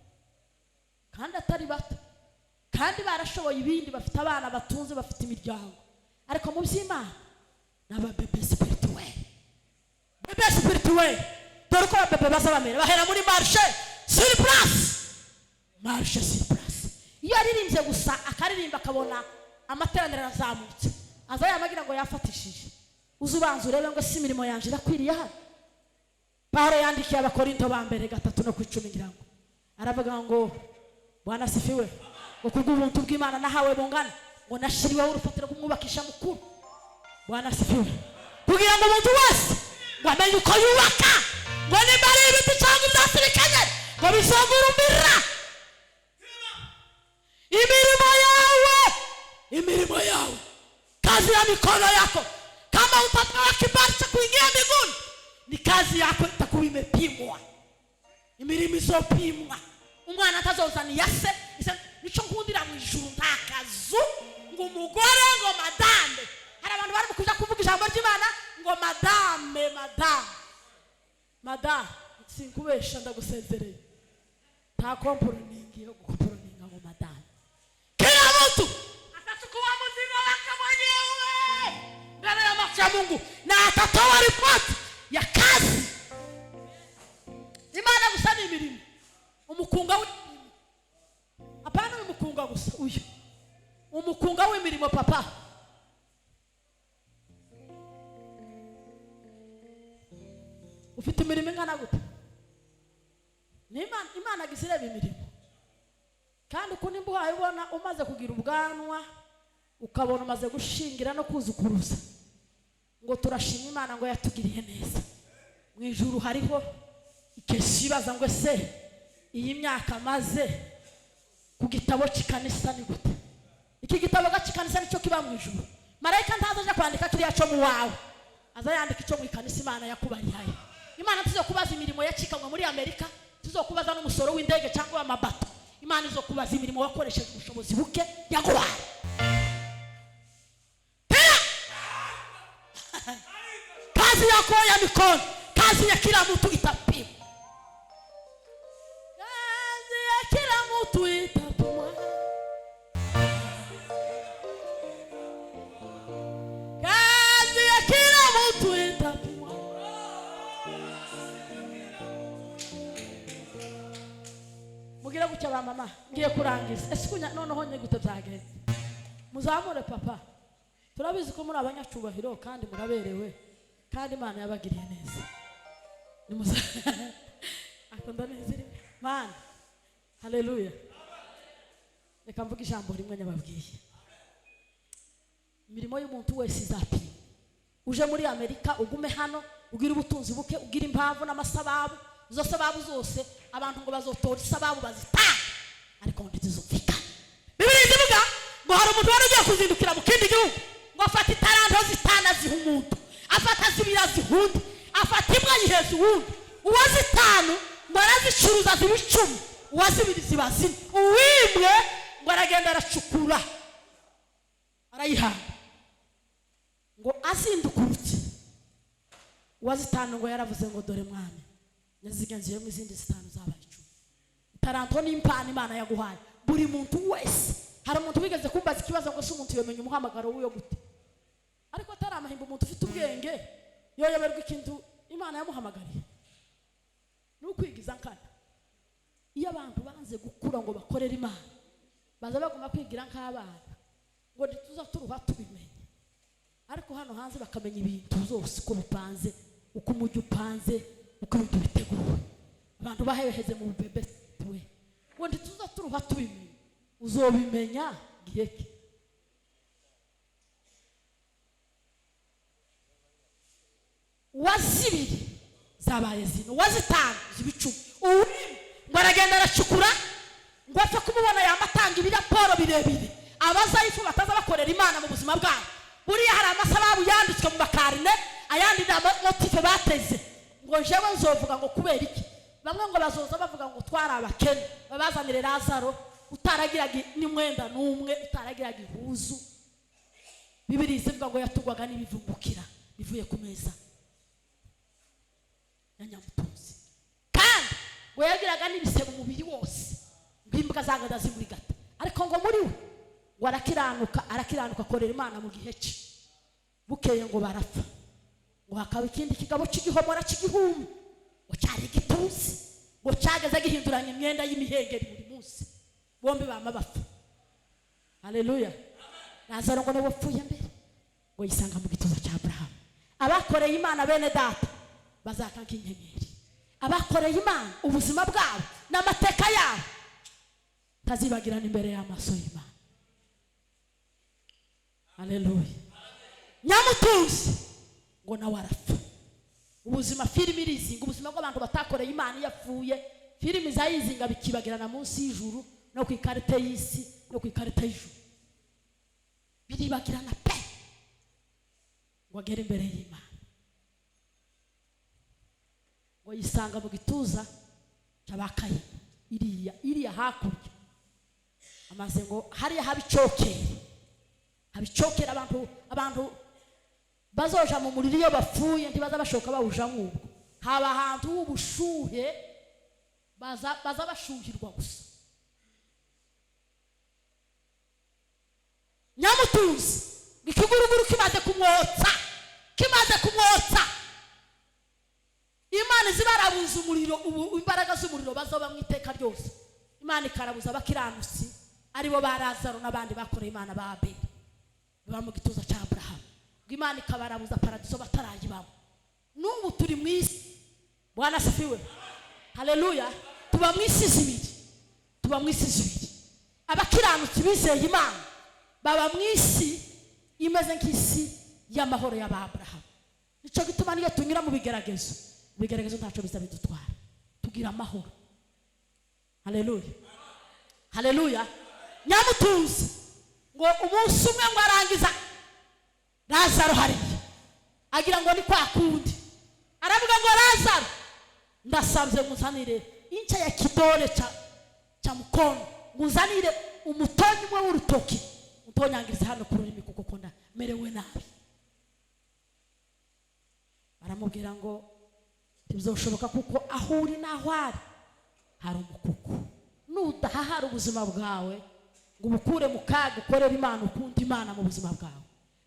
kandi atari bato kandi barashoboye ibindi, bafite abana batunze, bafite imiryango, ariko mu by'Imana ni ababebe spirituel. Bebe spirituel, dore uko ababebe baza bamera, bahera muri marche sur place, marche sur place. Iyo aririmbye gusa akaririmba akabona amateraniro arazamutse, aza yamagira ngo yafatishije. Uze ubanza urebe ngo si imirimo yanje irakwiriye hano. Paulo yandikiye Abakorinto ba mbere 3:10 ngira ngo aravuga ngo Bwana asifiwe, ngo kubw'ubuntu bw'Imana nahawe bungana, ngo nashiriweho urufatiro rw'umwubakisha mukuru. Bwana asifiwe, kugira ngo umuntu wese ngo amenye uko yubaka, ngo nimba ari ibiti cyangwa ibyasirikanye ngo bizogurumira. Imirimo yawe, imirimo yawe, kazi ya mikono yako, kama utapewa kibali cha kuingia mbinguni, ni kazi yako itakuwa imepimwa. Imirimo izopimwa. Umwana atazozana iyase, nico nkundira mu ijuru nta kazu, ngo umugore ngo madame. Hari abantu bari kuja kuvuga ijambo ry'Imana ngo madame, madame. Mada sinkubesha, ndagusezereye, nta komproningi yo gukomproninga ngo madamu. Kila mtu atachukua mzigo wake mwenyewe mbele ya macho ya Mungu na atatoa ripoti ya kazi. Imana gusa ni imirimo, umukunga w'imirimo. Hapana uyu mukunga gusa, uyu umukunga w'imirimo. Papa, ufite imirimo ingana gute? Ni Imana, Imana gize ireba imirimo. Kandi uku nimba uhaye ubona umaze kugira ubwanwa, ukabona umaze gushingira no kuzukuruza, ngo turashima Imana ngo yatugiriye neza. Mu ijuru hariho ikesi ibaza ngo ese iyi myaka maze ku gitabo cy'ikanisa ni gute? Iki gitabo cy'ikanisa nicyo kiba mu ijuru. Marayika ntaza aje kwandika kiriya cyo mu wawe, aza yandika icyo mu ikanisa Imana yakubarihaye. Imana tuzokubaza imirimo yacikanwe muri Amerika, tuzokubaza n'umusoro w'indege cyangwa w'amabato. Imana izokubaza imirimo wakoresheje ubushobozi buke yaguhaye. Kazi yako ya mikono, kazi ya kila mtu itapimwa. Kazi ya kila mtu itapimwa. Kazi ya kila mtu itapimwa. Mugira gutya ba mama, ngiye kurangiza. Ese kunya noneho nye gute byagenze? Muzamure papa. Turabizi ko muri abanyacubahiro kandi muraberewe, kandi Imana yabagiriye neza. Nimuza akunda neza rimwe. Mana, haleluya. Reka mvuge ijambo rimwe nyababwiye. Imirimo y'umuntu wese izapimwa. Uje muri Amerika ugume hano, ugire ubutunzi buke, ugire impamvu n'amasababu, izo sababu zose abantu ngo bazotora isababu bazitanga, ariko ngo ntizizumvikane. Bibiliya ivuga ngo hari umuntu wari ugiye kuzindukira mu kindi gihugu, ngo afata itaranto zitanu aziha umuntu, afata zibiri aziha undi, afata imwe ayiheza uwundi. Uwa zitanu ngo arazicuruza ziba 10, uwa zibiri ziba 4, uwimwe ngo aragenda aracukura arayihamba. Ngo azindukurutse uwa zitanu ngo yaravuze ngo dore mwami, nazigenzuyemo izindi zitanu zabaye 10. Itaranto ni impano Imana yaguhaye buri muntu wese. Hari umuntu wigeze kumbaza ikibazo ngo se umuntu yomenya umuhamagaro w'iyo gute? Ariko atari amahimba, umuntu ufite ubwenge yoyoberwa ikintu Imana yamuhamagariye. Ni ukwigiza nkana. Iyo abantu banze gukura ngo bakorere Imana, baza bagomba kwigira nk'abana ngo ntituza turuha tubimenye. Ariko hano hanze bakamenya ibintu byose uko bipanze, uko umujyi upanze, uko ibintu biteguwe. Abantu baheheze mu bubebe we ngo ntituza turuha tubimenye. Uzobimenya gihe ki? Uwazibiri zabaye zino, uwazitanu ziba 10. Uwimwe ngo aragenda aracukura, ngo apfe kumubona yamatanga ibiraporo birebire. Abazayifu bataza bakorera Imana mu buzima bwabo. Buriya hari amasababu yanditswe mu makarine, ayandi ni amamotife bateze. Ngo jewe nzovuga ngo kubera iki? Bamwe ngo bazoza bavuga ngo twari abakene, babazanire Lazaro utaragiraga n'umwenda n'umwe, utaragiraga ihuzu. Bibiliya ivuga ngo yatugwaga n'ibivungukira bivuye ku meza ya nyamutunzi, kandi ngo yagiraga n'ibisebe umubiri wose, ngo imbwa zagada zimurigata. Ariko ngo muri we ngo arakiranuka, arakiranuka akorera Imana mu gihe cye. Bukeye ngo barapfa, ngo hakaba ikindi kigabo cy'igihomora cy'igihumbi, ngo cyari igituzi, ngo cyageze gihinduranya imyenda y'imihengeri buri munsi. Bombi bama bapfa. Haleluya. Lazaro ngo niwe wapfuye mbere, ngo yisanga mu gituza cya Abrahamu. Abakoreye Imana bene data bazaka nk'inyenyeri. Abakoreye Imana ubuzima bwabo n'amateka yabo tazibagirana imbere y'amaso y'Imana. Haleluya. Nyamutunzi ngo nawe arapfa. Ubuzima filimi irizinga, ubuzima bw'abantu batakoreye Imana iyo apfuye, filimi zayizinga bikibagirana munsi y'ijuru no ku ikarita y'isi no ku ikarita y'ijuru, biribagirana pe. Ngo agere imbere y'Imana, ngo yisanga mu gituza cy'abakayini, iriya hakurya. Amaze ngo hariya habicokere, habicokera abantu bazoja mu muriro iyo bapfuye ntibaza bashoka bawuja nk'ubwo. Haba ahantu h'ubushuhe, baza bashuhirwa gusa. Nyamutuzi ikiguruguru kimaze kumwotsa, kimaze kumwotsa, Imana izibarabuza umuriro. Ubu imbaraga z'umuriro bazoba mu iteka ryose. Imana ikarabuza abakiranutsi, aribo ba Lazaro n'abandi bakoreye Imana ba Abeli baba mu gituza cya Aburahamu, ngo Imana ikabarabuza paradiso batarayibamo. N'ubu turi mu isi. Bwana asifiwe, haleluya. Tuba mu isi zibiri, tuba mu isi zibiri. Abakiranutsi bizeye Imana baba mu isi imeze nk'isi y'amahoro y'Ababurahamu. Nicyo gituma niyo tunyura mu bigeragezo, ibigeragezo ntacyo biza bidutwara, tugira amahoro. Haleluya, haleluya. Nyamutuzi ngo umunsi umwe ngo arangiza Lazaro hariya, agira ngo ni kwa kundi, aravuga ngo: "Lazaro, ndasabye nguzanire inca ya kidole cha mkono, nguzanire umutonyi umwe w'urutoki, utonyangirize hano ku rurimi, kuko kunda merewe nabi." Baramubwira ngo ntibizoshoboka, kuko aho uri n'aho ari hari umukuku. Nudahahara ubuzima bwawe ngo ubukure mu kaga, ukorere Imana, ukunda Imana mu buzima bwawe,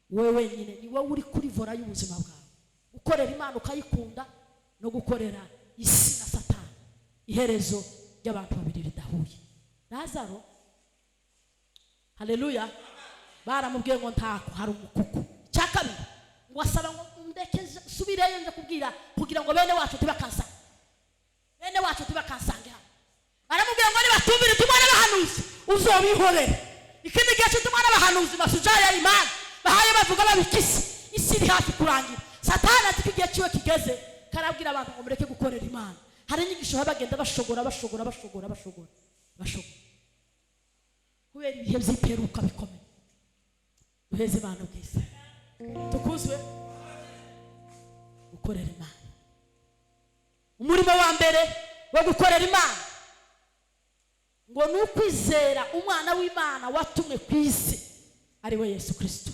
wowe wenyine ni wowe uri kuri volant y'ubuzima bwawe. Gukorera Imana ukayikunda no gukorera isi na Satani, iherezo ry'abantu babiri ridahuye. Lazaro, haleluya, baramubwiye ngo ntako, hari umukuku. Icya kabiri ngo asaba ngo ndeke subireyo nje kubwira, kugira ngo bene wacu tibakansanga, bene wacu tibakasange hano. Baramubwira ngo nibatumvira utumwa n'abahanuzi, uzobihorere. Ikindi gihe cy'utumwa n'abahanuzi, mashujaa ya imani bahaye bavuga babikisi, isi iri hafi kurangira. Satani azi ko igihe ciwe kigeze, karabwira abantu ngo mureke gukorera Imana. Hari inyigisho baba bagenda bashogora, bashogora, bashogora, bashogora, bashogora, kubera ibihe by'imperuka bikomeye. Duheze Imana ubwiza, tukuzwe gukorera Imana. Umurimo wa mbere wo gukorera Imana ngo ni ukwizera umwana w'Imana watumwe ku isi, ari we Yesu Kirisito.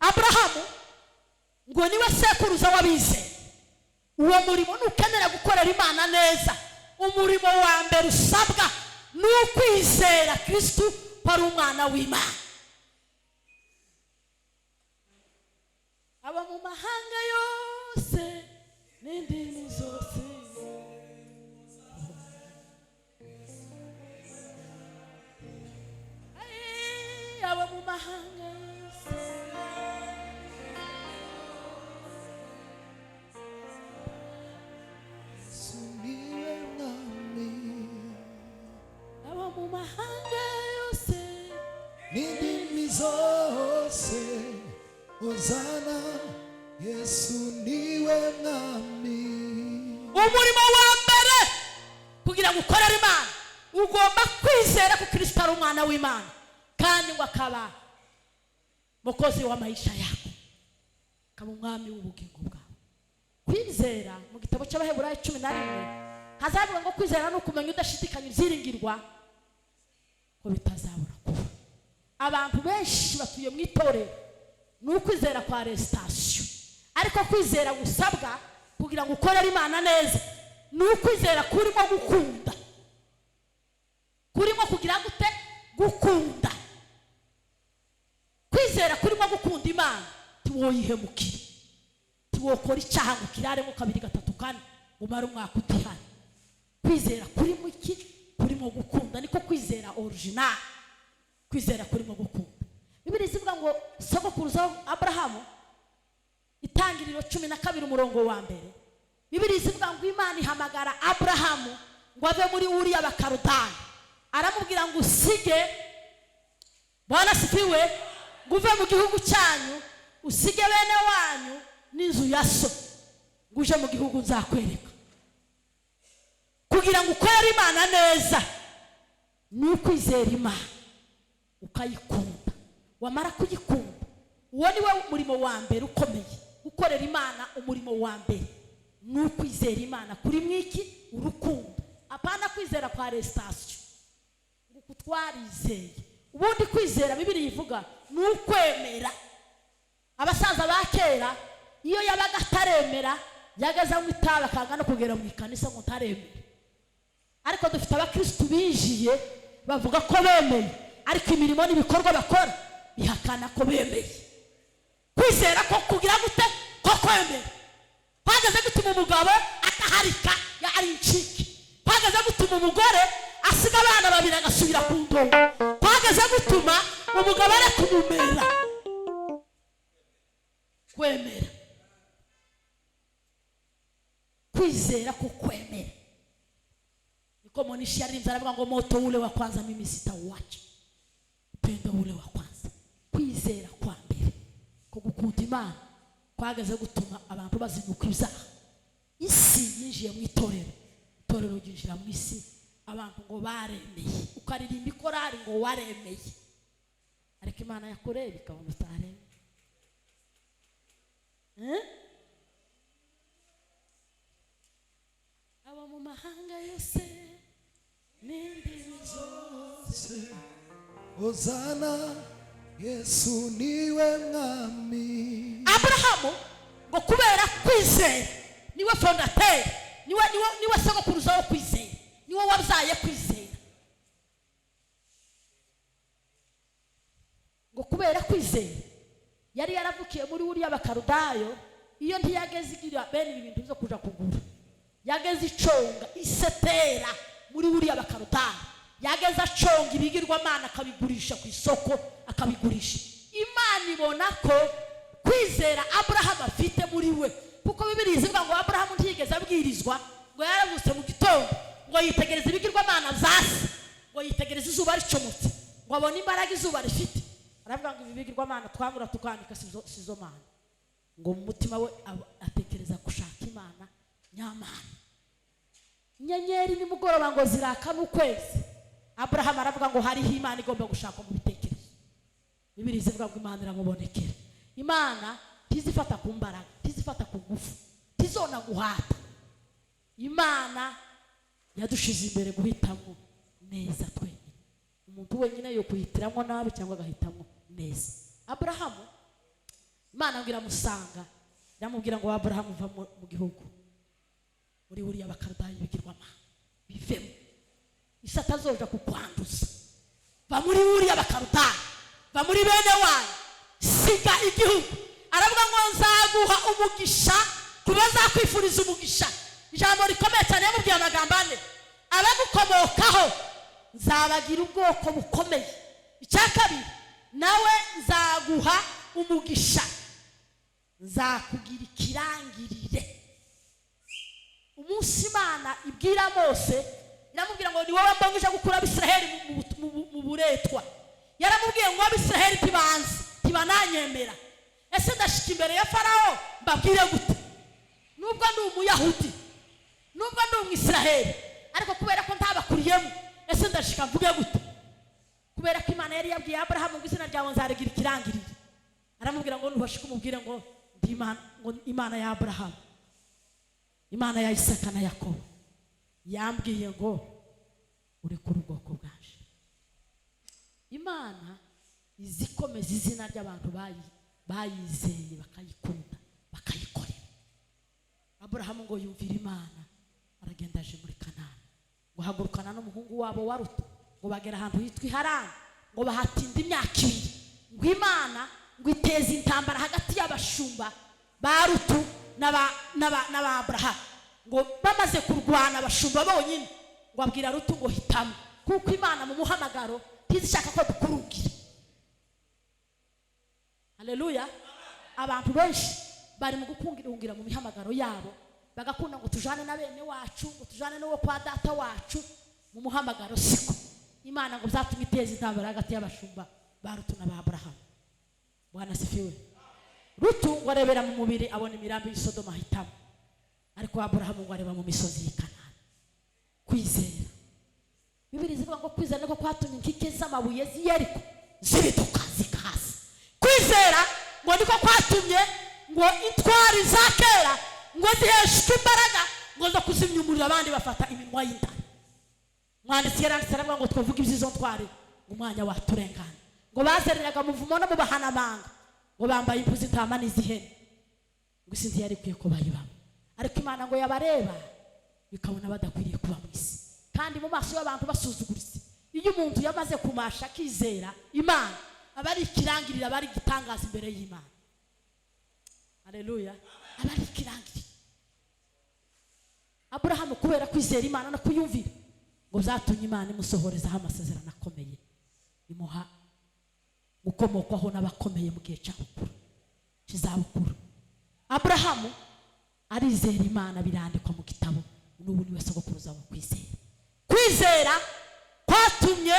Aburahamu ngo niwe sekuruza w'abizeye. Uwo murimo, nukenera gukorera Imana neza, umurimo wa mbere usabwa ni ukwizera Kirisitu ko ari umwana w'Imana. Abo mu mahanga yose n'indimi zose. Ay, abo mu mahanga yose. Sumiwe mwami. Abo mu mahanga yose. N'indimi zose, Hozana, Yesu niwe mwami. Umurimo wa mbere kugira ngo ukorere Imana, ugomba kwizera ko Kirisito ari umwana w'Imana, kandi ngo akaba mukozi wa maisha yako, akaba umwami w'ubugingo bwawe. Kwizera, mu gitabo cy'Abaheburayo 11 hazavuga ngo kwizera ni ukumenya udashidikanya ibyiringirwa ko bitazabura kuba. Abantu benshi batuye mu itorero ni ukwizera kwa resitation, ariko kwizera gusabwa kugira ngo ukorere Imana neza ni ukwizera kurimo gukunda. Kurimo kugira gute? Gukunda. Kwizera kurimo gukunda Imana, ntiwoyihemukire, ntiwokora icyaha ngo ukiraremo kabiri, gatatu, kane, umare umwaka utihane. Kwizera kurimo iki? Kurimo gukunda, niko kwizera original, kwizera kurimo gukunda. Bibiri zivuga ngo sogokuruza Aburahamu, Itangiriro 12 umurongo wa mbere, Bibiri zivuga ngo Imana ihamagara Aburahamu ngo ave muri Uriya Bakarudani, aramubwira ngo usige, Bwana sifiwe, ngo uve mu gihugu cyanyu, usige bene wanyu n'inzu ya so, ngo uje mu gihugu nzakwereka. Kugira ngo ukorere Imana neza ni ukwizera Imana ukayikunda. Wamara kuyikunda, uwo ni we murimo wa mbere ukomeye. Gukorera Imana, umurimo wa mbere ni ukwizera Imana kuri mwiki urukundo, apana kwizera kwa resitation ngo uku twarizeye. Ubundi kwizera Bibiri ivuga ni ukwemera. Abasaza ba kera iyo yabaga ataremera Yageze anywa itabi akanga no kugera mu ikanisa ngo ntaremere. Ariko dufite abakirisitu binjiye bavuga ko bemeye, ariko imirimo n'ibikorwa bakora bihakana ko bemeye. Kwizera ko kugira gute? Ko kwemera. Kwageze gutuma umugabo adaharika ya ari incike. Kwageze gutuma umugore asiga abana babiri agasubira ku ndongo. Kwageze gutuma umugabo areka umumera. Kwemera, kwizera ko kwemera. Niko Monishi yaririmbye aravuga ngo moto ule wa kwanza mimi sitauacha, upendo ule wa kwanza. Kwizera kwa mbere ko gukunda Imana kwageze gutuma abantu bazinuka ibyaha. Isi yinjiye mu itorero, itorero ryinjira mu isi, abantu ngo baremeye. Ukaririmba ikorari ngo waremeye, ariko Imana yakureba ikabona utaremeye. Abo mu mahanga yose n'indimi zose, Hosana, Yesu niwe mwami. Aburahamu ngo kubera kwizera niwe fondateri, niwe sogokuruza wo kwizera, niwe wabyaye kwizera. Ngo kubera kwizera yari yaravukiye muri uriya Bakarudayo, iyo ntiyageze igira bene ibi bintu byo kuja kugura, yageze iconga isetera muri uriya Bakarudayo, yageze aconga ibigirwamana akabigurisha ku isoko, akabigurisha. Imana ibona ko kwizera Aburahamu afite muri we, kuko Bibiliya ivuga ngo Aburahamu ntiyigeze abwirizwa, ngo yaravutse mu gitondo ngo yitegereze ibigirwamana bya se, ngo yitegereze izuba ricomotse, ngo abone imbaraga izuba rifite, aravuga ngo ibi bigirwamana twangura tukanika sizo mana. Ngo mu mutima we atekereza gushaka Imana nyamana. Inyenyeri nimugoroba ngo ziraka n'ukwezi. Aburahamu aravuga ngo hariho Imana igomba gushakwa mu bitekerezo. Bibiliya ivuga ngo Imana iramubonekera. Imana ntizifata ku mbaraga, ntizifata ku ngufu, ntizona guhata. Imana yadushize imbere guhitamo neza twenyine. Umuntu wenyine yo kuhitiramo nabi cyangwa agahitamo neza. Aburahamu Imana ngo iramusanga, iramubwira ngo Aburahamu va mu gihugu muri buriya Bakarudayo ibigirwamana bivemo, isi atazoja kukwanduza. Va muri buriya Bakarudayo, va muri bene wanyu, siga igihugu. Aravuga ngo nzaguha umugisha ku bazakwifuriza umugisha. Ijambo rikomeye cyane yamubwiye amagambo ane: abagukomokaho nzabagira ubwoko bukomeye. Icya kabiri, nawe nzaguha umugisha, nzakugira ikirangirire. Umunsi Imana ibwira Mose iramubwira ngo ni wowe mbonye uje gukura Abisiraheli mu buretwa. Yaramubwiye ngo Abisiraheli ntibanze, ntibananyemera. Ese ndashika imbere ya Farawo mbabwire gute? Nubwo ndi Umuyahudi, nubwo ndi Umwisiraheli, ariko kubera ko ntabakuriyemo, ese ndashika mvuge gute? Kubera ko Imana yari yabwiye Aburahamu ngo izina ryawe nzarigira ikirangirire. Aramubwira ngo nubashike umubwire ngo ndi Imana, ngo Imana ya Aburahamu, Imana ya Isaka na Yakobo yambwiye ngo urekure ubwoko bwaje. Imana izikomeza izina ry'abantu bayizeye, bakayikunda, bakayikorera. Aburahamu ngo yumvira Imana, aragenda aje muri Kanani, ngo hagurukana n'umuhungu wabo wa Ruta, ngo bagera ahantu hitwa i Harani, ngo bahatinda imyaka ibiri. Ngo Imana ngo iteze intambara hagati y'abashumba ba Rutu n'aba Aburahamu. Ngo bamaze kurwana abashumba bonyine, ngo abwira Rutu ngo hitamo, kuko Imana mu muhamagaro ntizishaka ko dukurungira. Haleluya. Abantu benshi bari mu gukungirungira mu mihamagaro yabo, bagakunda ngo tujane na bene wacu, ngo tujane n'uwo kwa data wacu. Mu muhamagaro siko Imana ngo byatumye iteza intambara hagati y'abashumba ba Rutu na ba Aburahamu. Bwana asifiwe. Rutu ngo arebera mu mubiri abona imirambi y'i Sodoma ahitamo, ariko Aburahamu ngo areba mu misozi y'i Kanani. Kwizera, Bibiliya ivuga ngo kwizera niko kwatumye inkike z'amabuye z'i Yeriko zibiduka zikahasa. Kwizera ngo niko kwatumye ngo intwari za kera ngo ziheshwe imbaraga ngo zo kuzimya umuriro, abandi bafata iminwa y'intare. Umwanditsi yaranditse aravuga ngo twavuge iby'izo ntwari ngo umwanya waturengana. Ngo bazereraga mu buvumo no mu bahanamanga, ngo bambaye impu z'intama n'iz'ihene, ngo isi ntiyari ikwiye ko bayibamo. Ariko Imana ngo yabareba bikabona badakwiriye kuba mu isi, kandi mu maso y'abantu basuzuguritse. Iyo umuntu yamaze kumasha akizera Imana, aba ari ikirangirire, aba ari igitangaza imbere y'Imana. Haleluya, aba ari ikirangirire. Aburahamu kubera kwizera Imana no kuyumvira, ngo byatumye Imana imusohorezaho amasezerano akomeye, imuha gukomokwaho n'abakomeye mu gihe cy'izabukuru. Aburahamu arizera Imana, birandikwa mu gitabo, n'ubu niwe sogokuruza wo kwizera. Kwizera kwatumye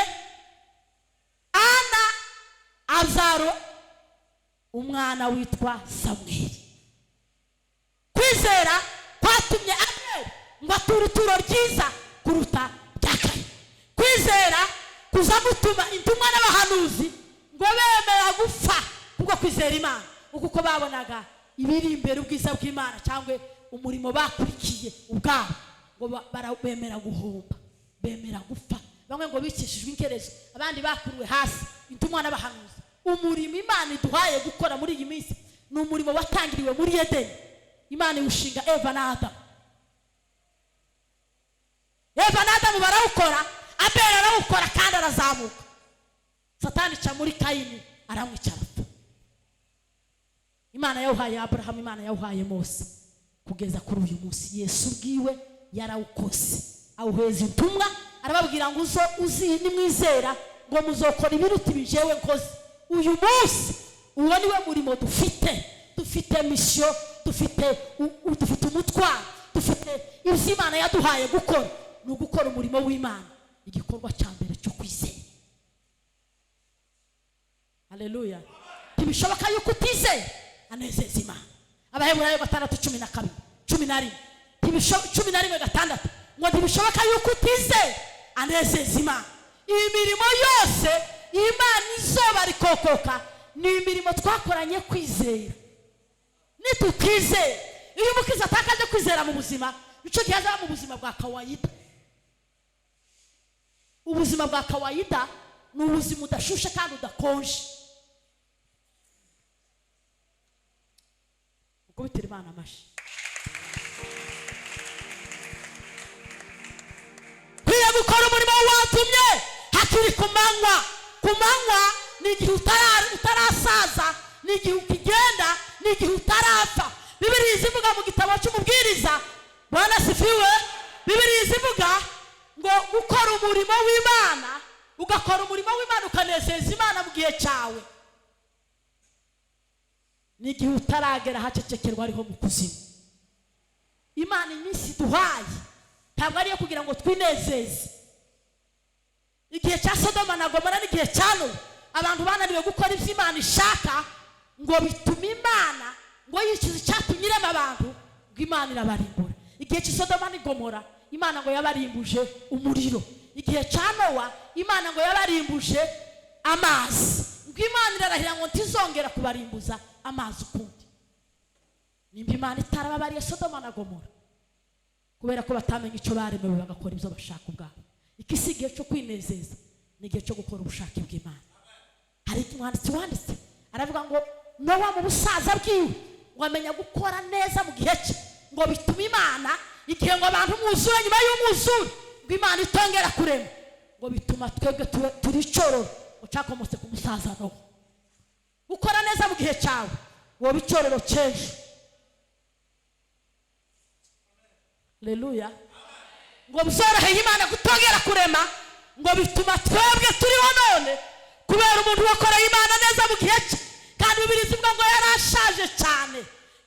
Ana abyara umwana witwa Samweli. Kwizera kwatumye Abeli ngo ature ituro ryiza kuruta rya Kayini. Kwizera kuza gutuma intumwa n'abahanuzi ngo bemera gupfa kubwo kwizera Imana, kuko babonaga ibiri imbere, ubwiza bw'Imana cyangwa umurimo bakurikiye ubwabo, ngo bemera guhomba, bemera gupfa. Bamwe ngo bicishijwe inkerezo, abandi bakuruwe hasi. Intumwa n'abahanuzi, umurimo Imana iduhaye gukora muri iyi minsi ni umurimo watangiriwe muri Edeni. Imana iwushinga Eva na Adamu. Eva na Adamu barawukora, Abeli arawukora kandi arazamuka. Satani ica muri Kayini aramwica arapfa. Imana yawuhaye Aburahamu, Imana yawuhaye Mose, kugeza kuri uyu munsi Yesu ubwiwe yarawukose, awuheza intumwa, arababwira ngo uzo uzi nimwizera ngo muzokora ibiruta ibi jewe nkoze. Uyu munsi uwo niwe murimo dufite. Dufite mission, dufite umutwaro, dufite ibyo Imana yaduhaye gukora, ni ugukora umurimo w'Imana, igikorwa cya mbere cyo kwizera. Haleluya. Ntibishoboka yuko utizera anezeza Imana. Abaheburayo 6:12, 11, 11:6, ngo ntibishoboka yuko utizera anezeza Imana. Imirimo yose Imana izoba rikokoka ni imirimo twakoranye kwizera. Nitutizera, iyo umukiza atakaje kwizera mu buzima, nico gihe azaba mu buzima bwa kawaida. Ubuzima bwa kawaida ni ubuzima udashushe kandi udakonje. Ukubitira Imana amashyi. Kwiye gukora umurimo watumye hakiri ku manywa. Ku manywa ni igihe utarasaza, ni igihe ukigenda, ni igihe utarapfa. Bibiliya izivuga mu gitabo cy'umubwiriza, Bwana sifiwe. Bibiliya izivuga ngo gukora umurimo w'Imana, ugakora umurimo w'Imana ukanezeza Imana mu gihe cyawe, ni igihe utaragera hacecekerwa ariho mu kuzimu. Imana iminsi duhaye ntabwo ari iyo kugira ngo twinezeze. Igihe cya Sodoma na Gomora n'igihe cya Nowa, abantu bananiwe gukora ibyo Imana ishaka, ngo bitume Imana ngo yicuze icyatumye irema abantu, ngo Imana irabarimbura. Igihe cya Sodoma na Gomora, Imana ngo yabarimbuje umuriro. Igihe cya Nowa, Imana ngo yabarimbuje amazi. Ngo Imana irarahira ngo ntizongera kubarimbuza amazi ukundi. Nimba Imana itarababariye Sodoma na Gomora kubera ko batamenye icyo baremewe, bagakora ibyo bashaka ubwabo. Iki si igihe cyo kwinezeza, ni igihe cyo gukora ubushake bw'Imana. Hari umwanditsi wanditse aravuga ngo Nowa mu busaza bwiwe ngo amenya gukora neza mu gihe cye, ngo bitume Imana igihe ngo abantu mwuzure nyuma y'umwuzure, ngo Imana itongera kurema, ngo bituma twebwe turi icyororo ngo cyakomotse ku musaza Nowa. Gukora neza mu gihe cyawe woba icyororo cy'ejo. Haleluya. Ngo bizoroheye Imana kutongera kurema, ngo bituma twebwe turiho none kubera umuntu wakoreye Imana neza mu gihe cye. Kandi Bibiliya ivuga ngo yarashaje cyane,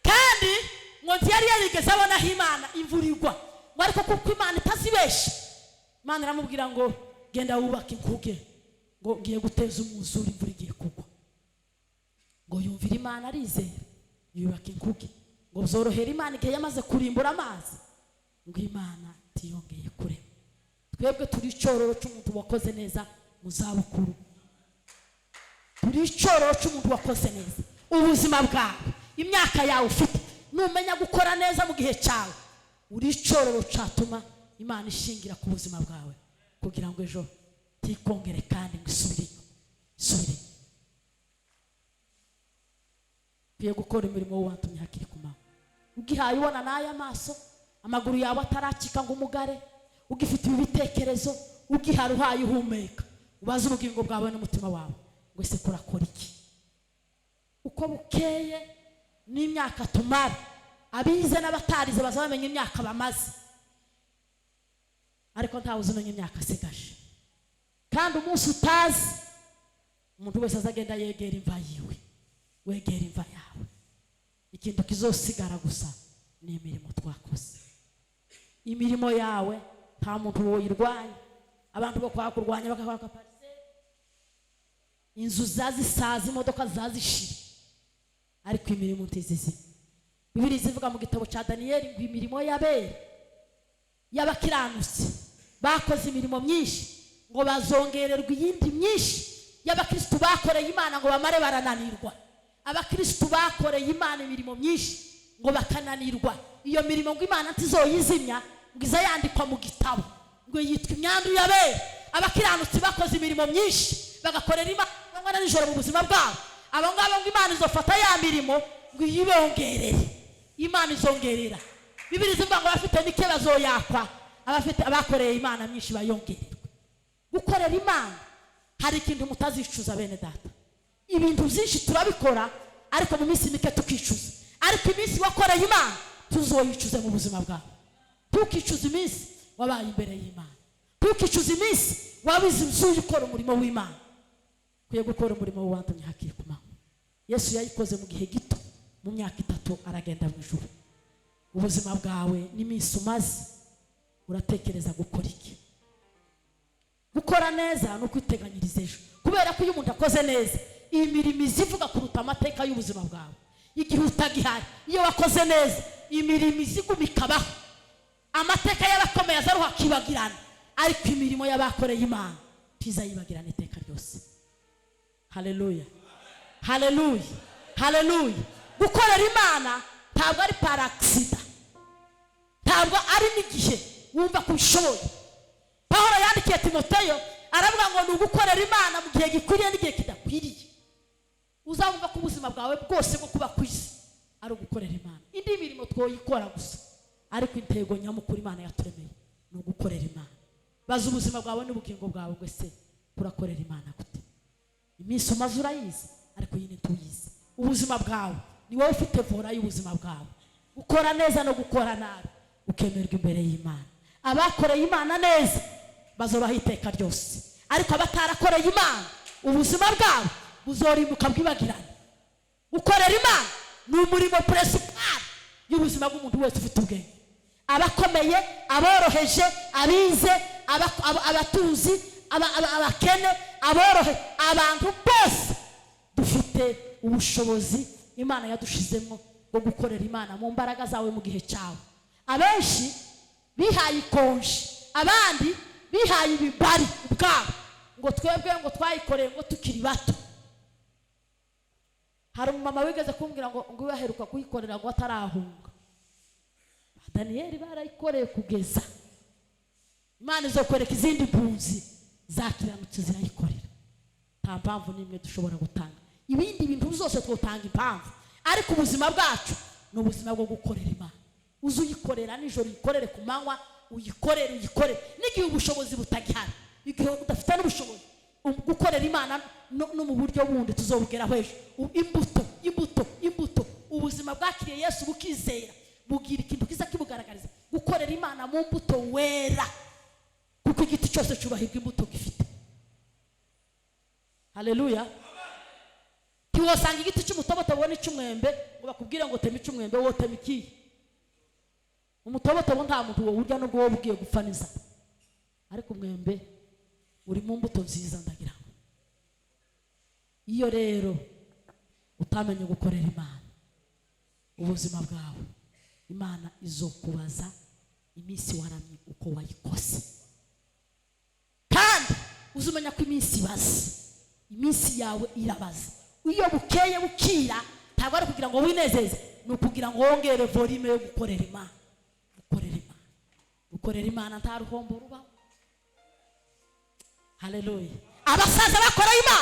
kandi ngo ntiyari yarigeze abona aho Imana imvura igwa, ngo ariko kuko Imana itazibesha, Imana iramubwira ngo genda wubake inkuge, ngo ngiye guteza umwuzure, imvura igiye kugwa. Ngo yumvira Imana arizera, yubaka inkuge. Ngo byorohera Imana igihe yamaze kurimbura amazi, ngo Imana tiyongeye kurema. Twebwe turi icyororo cy'umuntu wakoze neza mu zabukuru. Turi icyororo cy'umuntu wakoze neza. Ubuzima bwawe, imyaka yawe ufite, numenya gukora neza mu gihe cyawe, uri icyororo cyatuma Imana ishingira ku buzima bwawe, kugira ngo ejo tikongere kandi ngo isubire inyuma, isubire inyuma. Ukwiye gukora imirimo watumye hakiri ku manywa. Ugihaye ubona n'aya maso, amaguru yawe ataracika ngo umugare, ugifite ibi bitekerezo, ugihara uhaye uhumeka, ubaze ubugingo bwawe n'umutima wawe ngo: ese kurakora iki? Uko bukeye n'imyaka tumara, abize n'abatarize baza bamenya imyaka bamaze, ariko ntawe uzi umenya imyaka asigaje. Kandi umunsi utazi, umuntu wese azagenda yegera imva yiwe. Wegera imva yawe, ikintu kizosigara gusa ni imirimo twakoze. Imirimo yawe nta muntu woyirwanya. Abantu bo kwakurwanya bakakwaka parcelle, inzu zazisaza, imodoka zazishira, ariko imirimo ntizizima. Bibiri zivuga mu gitabo cya Daniyeli ngo imirimo y'abera, y'abakiranutsi bakoze imirimo myinshi, ngo bazongererwa iyindi myinshi. Y'abakirisitu bakoreye Imana ngo bamare barananirwa, abakirisitu bakoreye Imana imirimo myinshi ngo bakananirwa, iyo mirimo ngo Imana ntizoyizimya, ngo iza yandikwa mu gitabo, ngo yitwa imyandu y'abera. Abakiranutsi bakoze imirimo myinshi, bagakorera Imana amanywa na nijoro mu buzima bwabo, abo ngabo ngo Imana izofata ya mirimo ngo iyibongerere. Imana izongerera. Bibiri zivuga ngo abafite mike bazoyakwa, abafite, abakoreye Imana myinshi bayongererwe. Gukorera Imana hari ikintu mutazicuza, bene data. Ibintu byinshi turabikora, ariko mu minsi mike tukicuza. Ariko iminsi wakoreye Imana tuzoyicuze mu buzima bwawe. Ntukicuze iminsi wabaye imbere y'Imana, ntukicuze iminsi wabize inzu ukora umurimo w'Imana. Ukwiye gukora umurimo w'uwantumye hakiri ku manywa. Yesu yayikoze mu gihe gito, mu myaka 3 aragenda mu ijuru. Ubuzima bwawe n'iminsi umaze, uratekereza gukora iki? Gukora neza ni ukwiteganyiriza ejo, kubera ko iyo umuntu akoze neza, iyi mirimo izivuga kuruta amateka y'ubuzima bwawe igihe utagihari. Iyo wakoze neza, imirimo iziguma ikabaho. Amateka y'abakomeye azaruha akibagirana, ariko imirimo y'abakoreye Imana ntizayibagirana iteka ryose. Haleluya, haleluya, haleluya! Gukorera Imana ntabwo ari par accident, ntabwo ari n'igihe wumva ko ubishoboye. Pawulo yandikiye Timoteyo aravuga ngo ni ugukorera Imana mu gihe gikwiriye n'igihe kidakwiriye. Uzabumva ko ubuzima bwawe bwose bwo kuba ku isi ari ugukorera Imana. Indi mirimo twoyikora gusa, ariko intego nyamukuru Imana yaturemeye ni ugukorera Imana. Baza ubuzima bwawe n'ubugingo bwawe ngo: ese urakorera Imana gute? Iminsi umaze urayizi, ariko iyi ntituyizi. Ubuzima bwawe ni wowe ufite volant y'ubuzima bwawe, gukora neza no gukora nabi ukemerwa imbere y'Imana. Abakoreye Imana neza bazobaho iteka ryose, ariko abatarakoreye Imana ubuzima bwabo buzorimbuka bwibagirana. Gukorera Imana ni umurimo principal y'ubuzima bw'umuntu wese ufite ubwenge. Abakomeye, aboroheje, abize, abatuzi, abakene, aborohe, abantu bose dufite ubushobozi Imana yadushizemo bwo gukorera Imana mu mbaraga zawe, mu gihe cyawe. Abenshi bihaye ikonji, abandi bihaye ibibari ubwabo, ngo twebwe ngo twayikoreye ngo tukiri bato. Hari umumama wigeze kumbwira ngo iwe aheruka kuyikorera ngo atarahunga. Ba Daniyeli barayikoreye kugeza Imana izokwereka izindi mpunzi zakiranutse zirayikorera. Nta mpamvu n'imwe dushobora gutanga. Ibindi bintu byose twotanga impamvu, ariko ubuzima bwacu ni ubuzima bwo gukorera Imana. Uze uyikorera nijoro, uyikorere ku manywa, uyikorere, uyikorere n'igihe ubushobozi butagihari, igihe udafite n'ubushobozi. Gukorera Imana no mu buryo bundi tuzobugeraho ejo. Imbuto, imbuto, imbuto. Ubuzima bwakiriye Yesu bukizera bugira ikintu kiza kibugaragariza gukorera Imana mu mbuto wera, kuko igiti cyose cyubahirwa imbuto gifite. Haleluya! Ntiwosanga igiti cy'umutobotobo n'icy'umwembe ngo bakubwire ngo tema icy'umwembe. Wowe tema ikihe? Umutobotobo nta muntu wawurya nubwo wowe ugiye gupfa n'inzara, ariko umwembe uri mu mbuto nziza. Ndagira ngo iyo rero utamenye gukorera Imana, ubuzima bwawe Imana izokubaza iminsi waramye uko wayikoze. Kandi uzumenya ko iminsi ibaza, iminsi yawe irabaza. Iyo bukeye bukira, ntabwo ari ukugira ngo winezeze, ni ukugira ngo wongere volume yo gukorera Imana. Gukorera Imana, gukorera Imana nta ruhombo rubaho. Haleluya! Abasaza bakoreye Imana.